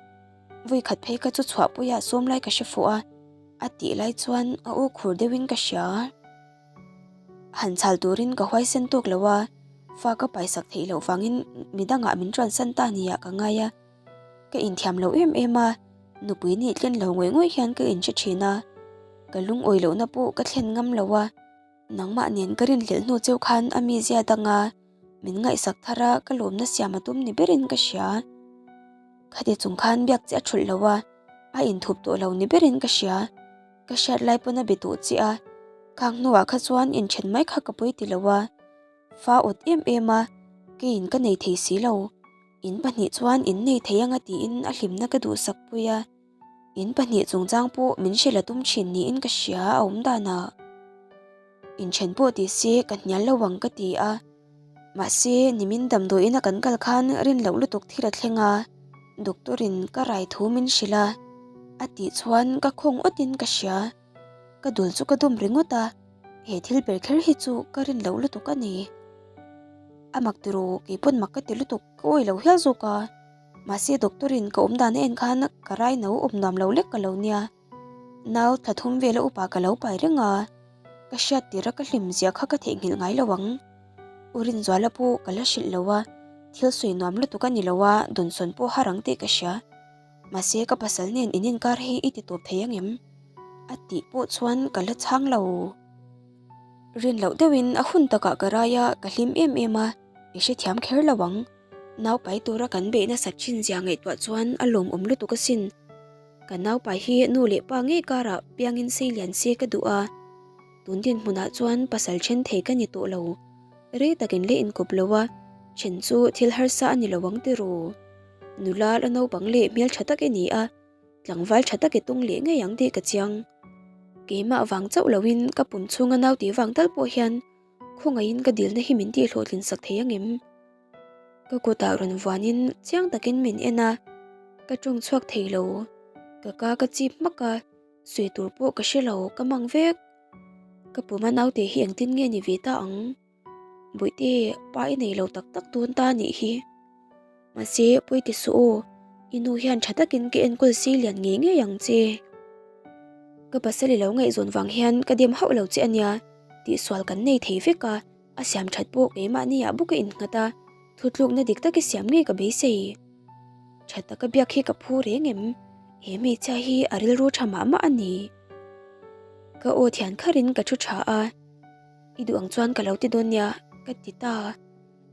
Vui khat phei ka chu chhuahpuiah sawm lai ka hre fuh a, a tih lai chuan a aw khur deuhin ka hria. Han chhal turin ka huaisen tawk lo a, fa ka paisak theih loh vangin midangah min transan ta nia ka ngai a. Ka inthiam lo em em a, nupui nih tlen lo ngawih ngawih hian ka inhre thin a, ka lungawi lohna pawh ka thlen ngam lo a. Nangmah nen ka rinhlelh hnu cheu khan a mizia danga min ngaihsak thar a, ka lawmna siam a tum ni berin ka hria. Khati chung khan biak che a thulh lo a, a inthup tawh lo ni berin ka hria. Ka hriat lai pawn a be tawh che a, khang hnuah kha chuan inthen mai kha ka pawi ti lo a. Fa awt em em a, keiin ka nei thei si lo. In pahnih chuan in nei thei anga tiin a hlimna ka duhsak pui a. In pahnih chungchang pawh min hrilh a tum thin niin ka hria a awm danah. Inthen pawh ti se ka hnial lo ang ka ti a. Mahse, nimin damdawiin a kan kal khan rin loh lutuk thil a thleng a, doctor in ka rai thu min hrilh a, a tih chuan ka khawng awtin ka hria. Ka dul chu ka dum ringawt a, he thil ber kher hi chu ka rin loh lutuk a ni. A mak tiraw, keipawn mak ka ti lutuk, ka awih lo hial zawk a. Mahse, doctor in ka awm dan a en khan ka rai no awm nuam lo lek ka lo nia. Nau thla thum vela upa ka lo pai reng a, ka hriat tir a ka hlim zia kha ka theihnghilh ngai lo ang. U Rinzuala pawh ka la hrilh lo a, thil sawi nuam lutuk a ni lo a, dawnsawn pawh har ang tih ka hria. Mahse ka pasal nen in inkar hi i ti tawp thei angem? A tih pawh chuan ka la chhang lo. Rin loh deuhin a hun takah ka rai a, ka hlim em em a, i hrethiam kher lo ang. Naupai tura kan beih nasat thin zia ngaihtuah chuan a lawmawm lutuk asin. Ka naupai hi nu leh pa ngei karah piangin sei lian se ka duh a, tun dinhmunah chuan pasal then thei ka ni tawh lo. Rei takin leh inkawp lo a, then chu thil harsa a ni lo ang tiraw. Nula la naupang leh hmeltha tak i ni a, tlangval tha tak i tung leh ngei ang tih ka chiang. Keimah vang chauh loin ka pum chhunga nau tih vang tal pawh hian khawngaihin ka dilna hi min tihhlawhtlin sak thei angem? Ka kutah rawn vuanin chiang takin min en a, ka tawng chhuak thei lo. Ka ka ka chip hmak a, sawi tur pawh ka hre lo, ka mang vek. Ka puma naute hi engtin nge ni ve ta ang? Bawihte, pa i nei lo tak tak dawn ta nih hi. Mahse, pawi ti suh aw, i nu hian tha takin ka enkawl si lian ngei ngei ang che. Ka pasal i lo ngaihzawn vang hian ka dem hauh lo che ania, tihsual kan nei thei vek a, a siam that pawh keimahni ah bawk a innghat a, thutlukna dik tak i siam ngei ka beisei. Tha taka biak hi ka phu reng em? He hmeichhia hi a rilru tha mah mah a ni. Ka aw thian kharin ka thu tha a. I duh ang chuan ka lo ti dawn nia, ka ti ta.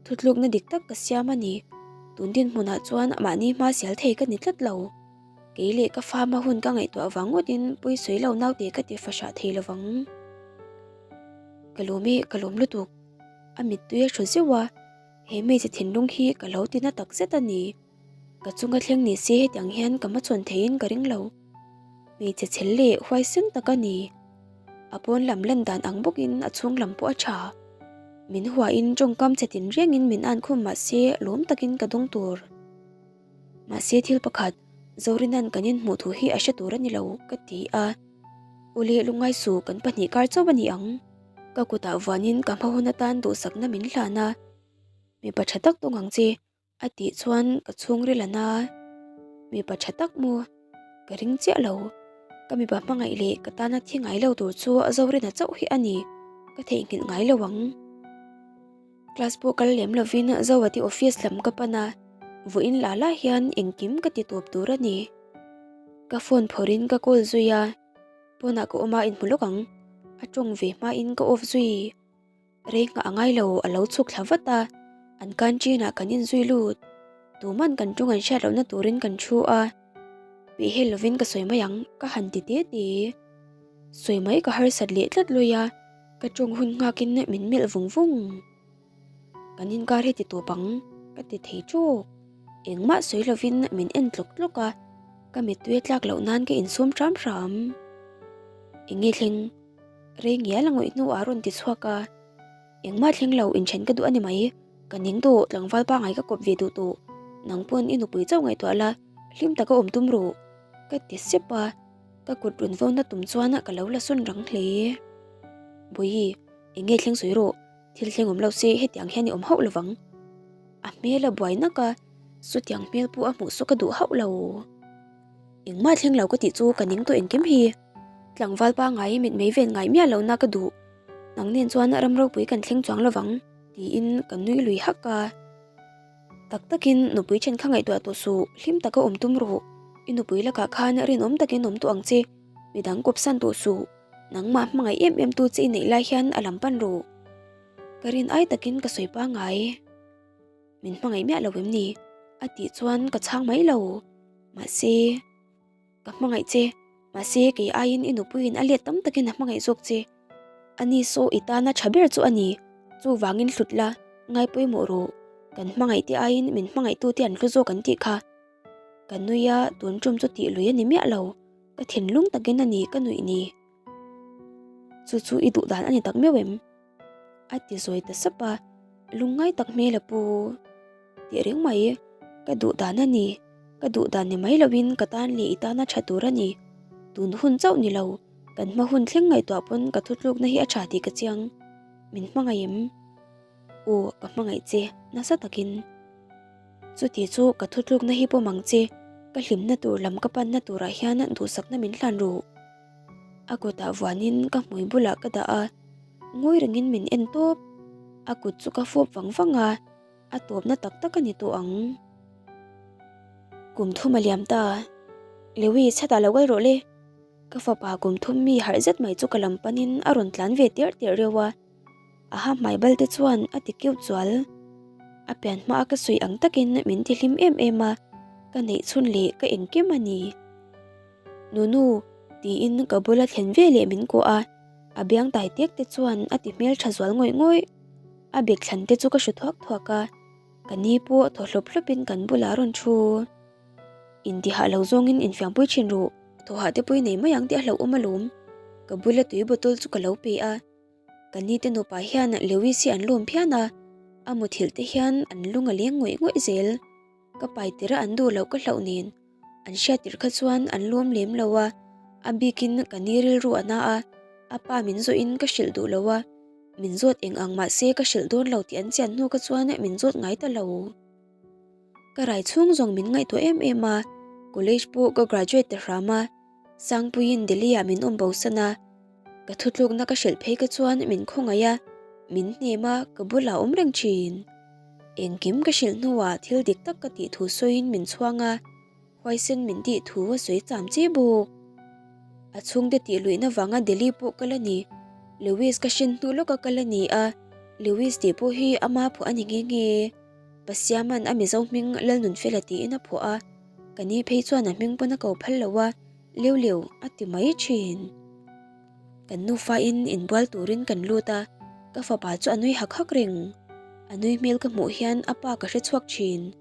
Thutlukna dik tak ka siam a ni. Tun dinhmunah chuan mahni hma sial thei ka ni tlat lo. Kei leh ka fa hma hun ka ngaihtuah vang ngawtin pawi sawi lo naute ka ti fahrah thei lo vang. Ka lawm e, ka lawm lutuk. A mittui a hru zeuh a, he hmeichhe thinlung hi ka lo ti na tak zet a ni. Ka chunga thleng ni se hetiang hian ka hmachhawn theiin ka ring lo. Hmeichhe chhel leh huaisen tak a ni. A pawn lam lan dan ang bawkin a chhung lam pawh a tha. Min huain tawngkam che tin rengin min an khum mah se lawm takin ka dawng tur. Mahse thil pakhat, Zorina'n kan inhmuh thu hi a hre tur a ni lo, ka ti a. Ule lungngai suh kan pahnih kar chauh a ni ang. Ka kutah vuanin ka hma hun atan duhsakna min hlan a. Mipa tha tak tawng ang che, A tih chuan ka chhungril a na. Mipa tha tak maw? Ka ring chiah lo. Ka mipa hmangaih leh ka tana thi ngai lo tur chu a Zorina chauh hi a ni. Ka theihnghilh ngai lo ang. Class pawh kal lem lovin Zoati office lam ka pan a, vawiin lah lah hian engkim ka ti tawp tur a ni. Ka phone phawrhin ka call zui a, pawnah ka awm a inhmu lawk ang. A tawng ve hmain ka off zui. Rei nghah a ngai lo, a lo chhuk thla vat a, an canteen ah kan inzui lut. Tuman kan tung an hriat lohna turin kan thu a, Pehhel lovin ka sawi mai ang, ka han ti te te. Sawi mai ka harsat leh tlat lui a, ka tawng hun nghakin min melh vung vung. Kan inkar hi ti tawp ang, ka ti thei tawk. Engmah sawi lovin min en tlawk tlawk a, ka mittui a tlak loh nan ka insum hram hram. Enge thleng? Rei ngial a ngawih hnuah a rawn ti chhuak a, Engmah thleng lo inthen ka duh a ni mai, ka ning tawh tlangval pangai ka kawp ve duh tawh, nang pawn i nupui chauh ngaihtuah la, hlim taka awm tum rawh, ka ti sep a, ka kut rawn vauna tum chuan ka lo la sawn rang hle. Bawihi, eng nge thleng sawi rawh, thil thleng awm lo se hetiang hian i awm hauh lovang. A hmel a buai nak a, chutiang hmel pawh a hmuh saw ka duh hauh lo. Engmah thleng lo ka tih chu ka ning tawh engkim hi. Tlangval pangai mitmei ven ngai miah lohna ka duh. Nang nen chuan ram ropui kan thleng chuang lovang tiin ka nui lui hak a. Tak takin nupui then kha ngaihtuah tawh suh, hlim taka awm tum rawh. I nupui lakah khan rinawm takin awm tawh ang che, midang kawpsan tawh suh. Nangmah hmangaih em em tu che i neih lai hian a lam pan rawh. Ka rin ai takin ka sawi pangai. Min hmangaih miah lo em ni? A tih chuan ka chhang mai lo. Mahse, ka hmangaih che. Mahse, kei aiin i nupuiin a let tam takin a hmangaih zawk che. Ani saw i tana tha ber chu a ni. Chuvangin hlut la, ngai pawimawh rawh. Kan hmangaih te aiin min hmangaihtute an hlu zawk an tih kha. Ka nui a, tun tum chu tih lui a ni miah lo. Ka thinlung takin a ni ka nuih ni. Chu chu i duh dan a ni tak meuh em? A ti zawi ta sap a, lungngai tak hmel a pu. Tih reng mai, ka duh dan a ni, ka duh dan ni mai loin ka tan leh i tana tha tur a ni. Tun hun chauh ni lo, kan hma hun thleng ngaihtuah pawn ka thutlukna hi a tha tih ka chiang. Min hmangaih em? Aw, ka hmangaih che, nasa takin. Chuti chu ka thutlukna hi pawm ang che, ka hlimna tur lam ka panna turah hian duhsakna min hlan ru. A kutah vuanin ka hmui bulah ka dah a, ngawi rengin min en tawp. A kut chu ka fawp vang vang a, a tawpna tak tak a ni tawh ang. Kum thum a liam ta. Lewi, chhatah lo kal rawh le. Ka fapa kum thum mi harh zet mai chu ka lam panin a rawn tlan ve tirh tirh reuh a. A ha hmai bal te chuan a ti keuh chual. A pian hma a ka sawi ang takin min ti hlim em em a, ka neih chhun leh ka engkim a ni. Nunu, tiin ka bula thlen ve leh min kuah a, a biang tai tek te chuan a ti hmel tha zual ngawih ngawih. A bek thlan te chu ka hru thuak thuak a, ka ni pawh thaw hlawp hlawp in kan bulah a rawn thu. Intihah lo zawngin infiampui thin ruh, thawhah te pawh i nei mai ang tih a hlauhawm alawm. Ka bula tui bottle chu ka lo pe a. Ka ni te nupa hian Lewis hi an lawm phian a, a muthilh te hian an lung a leng ngawih ngawih zel. Ka pai tir a an duh loh ka hlauh nen an hriat tirh kha chuan an lawm lem lo a, a bikin ka ni rilru a na a, a pa min zawhin ka hrilh duh lo a, min zawt eng ang mah se ka hrilh dawn lo tih an chian hnu kha chuan min zawt ngai ta lo. Ka rai chhung zawng min ngaihtuah em em a, college pawh ka graduate ta hram a, Sangpuiin Delhi ah min awm bosan a, ka thutlukna ka hrilh phei kha chuan min khawngaih a, min hnem a, ka bulah awm reng thin. Engkim ka hrilh hnuah thil dik tak ka tih thu sawiin min chhuang a, huaisen min tih thu a sawi cham chi bawk. A chhungte tih luihna vanga Delhi pawh kal a ni. Lewis ka hrin hnu lawka kal a ni a, Lewis tih pawh hi ama phuah a ni nghe nghe. Pasiaman a Mizo hming Lalnunfela tiin a phuah a, ka ni phei chuan a hming pawn a ko phal lo a, Leu leu a ti mai thin. Kan nufain inbual turin kan lut a, ka fapa chu a nui hak hak reng. A nui hmel ka hmuh hian a pa ka hre chhuak thin.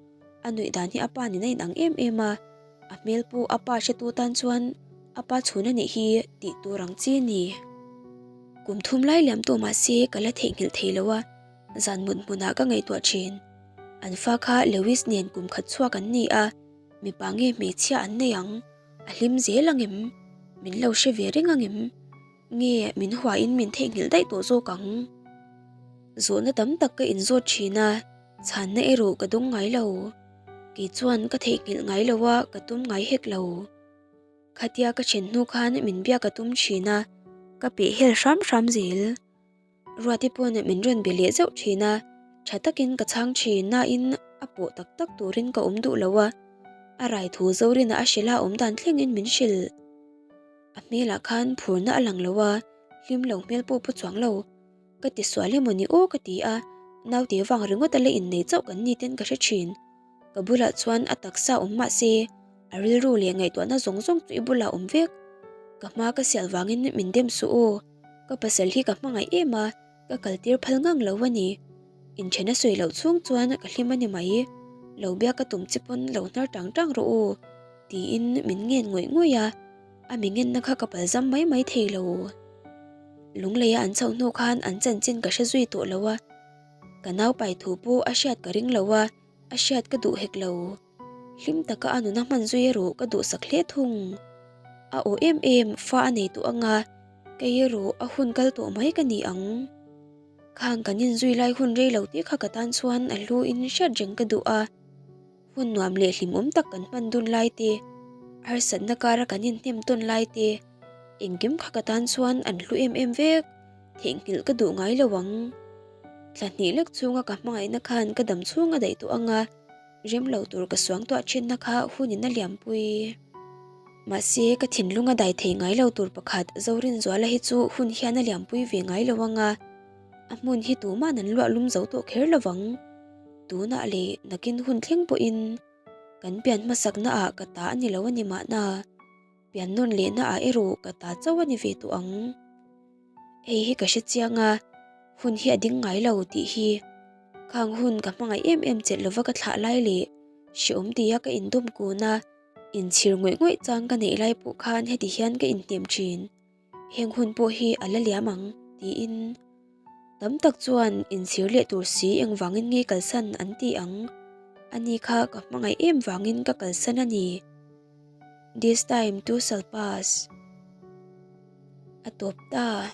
A nuih dan hi a pa nen a inang em em a, a hmel pawh a pa hretu tan chuan a pa chhun a nih hi tih tur ang chi a ni. Kum thum lai liam tawh mah se ka la theihnghilh thei lo a, zan mut hmunah ka ngaihtuah thin. An fa kha Lewis nen kum khat chhuak an ni a, mipa nge hmeichhia an nei ang? A hlim zel ang em? Min lo hre ve reng ang em? Nge min huain min theihnghilh daih tawh zawk ang? Zawhna tam tak ka inzawt thin a, chhanna erawh ka dawng ngai lo. Kei chuan ka theihnghilh ngai lo a, ka tum ngai hek lo. Khatia ka then hnu khan min biak a tum thin a, ka pehhel hram hram zel. Ruati pawn min rawn be leh zauh thin a, tha takin ka chhang thin nain a pawh tak tak turin ka awm duh lo a, a rai thu Zorina a hrilh a awm dan thlengin min hrilh. A hmelah khan phurna a lang lo a, hlim lo hmel pawh pu chuang lo. Ka ti sual emaw ni aw ka ti a, naute vang ringawt a la innei chauh kan ni ten ka hre thin. Ka bulah chuan a taksa awm mah se, a rilru leh ngaihtuahna zawng zawng chu i bulah awm vek. Ka hma ka sial vangin min dem suh aw. Ka pasal hi ka hmangaih em a, ka kaltir phal ngang lo a ni. Inthen a sawi loh chhung chuan ka hlim a ni mai. Lo biak ka tum che pawn lo hnar tang tang rawh u, tiin min ngen ngawih ngawih a. A mi ngenna kha ka palzam mai mai thei lo. Lungleia an chhoh hnu khan an chanchin ka hre zui tawh lo a. Ka nau pai thu pawh a hriat ka ring lo a, a hriat ka duh hek lo. Hlim taka a nuna hman zui erawh ka duhsak hle thung. A aw em em fa a nei tawh anga kei erawh a hun kal tawh mai ka ni ang. Khang kan inzui lai hun rei lo tih kha ka tan chuan a hlu in hriat reng ka duh a. Hun nuam leh hlimawm tak kan hman dun lai te, harsatna kara kan inhnem tawn lai te, engkim kha ka tan chuan an hlu em em vek. Theihnghilh ka duh ngai lo ang. Thla hnih lek chhunga ka hmangaihna khan ka dam chhung a daih tawh anga. Rem lo tur ka suang tuah thinna kha hunin a liampui. Mahse, ka thinlung a dai thei ngai lo tur pakhat Zorinzuala hi chu hun hian a liampui ve ngai lo anga, a hmun hi tuman an luah lum zo tawh kher lo vang. Tunah leh nakin hun thleng pawhin kan pian hmasakna ah ka ta a ni lo a ni mahna, pian nawn lehna ah erawh ka ta chauh a ni ve tawh ang. Hei hi ka hre chiang a, hun hi a ding ngai lo tih hi. Khang hun ka hmangaih em em chelh lova ka thlah lai leh hreawm tia ka indawm kun a, inchhir ngawih ngawih chang ka neih lai pawh khan heti hian ka inhnem thin. Heng hun pawh hi a la liam ang tiin tam tak chuan inchhir leh tur si engvangin nge kalsan an ti ang. Ani kha ka hmangaih em vangin ka kalsan a ni. This time too shall pass. A tawp ta.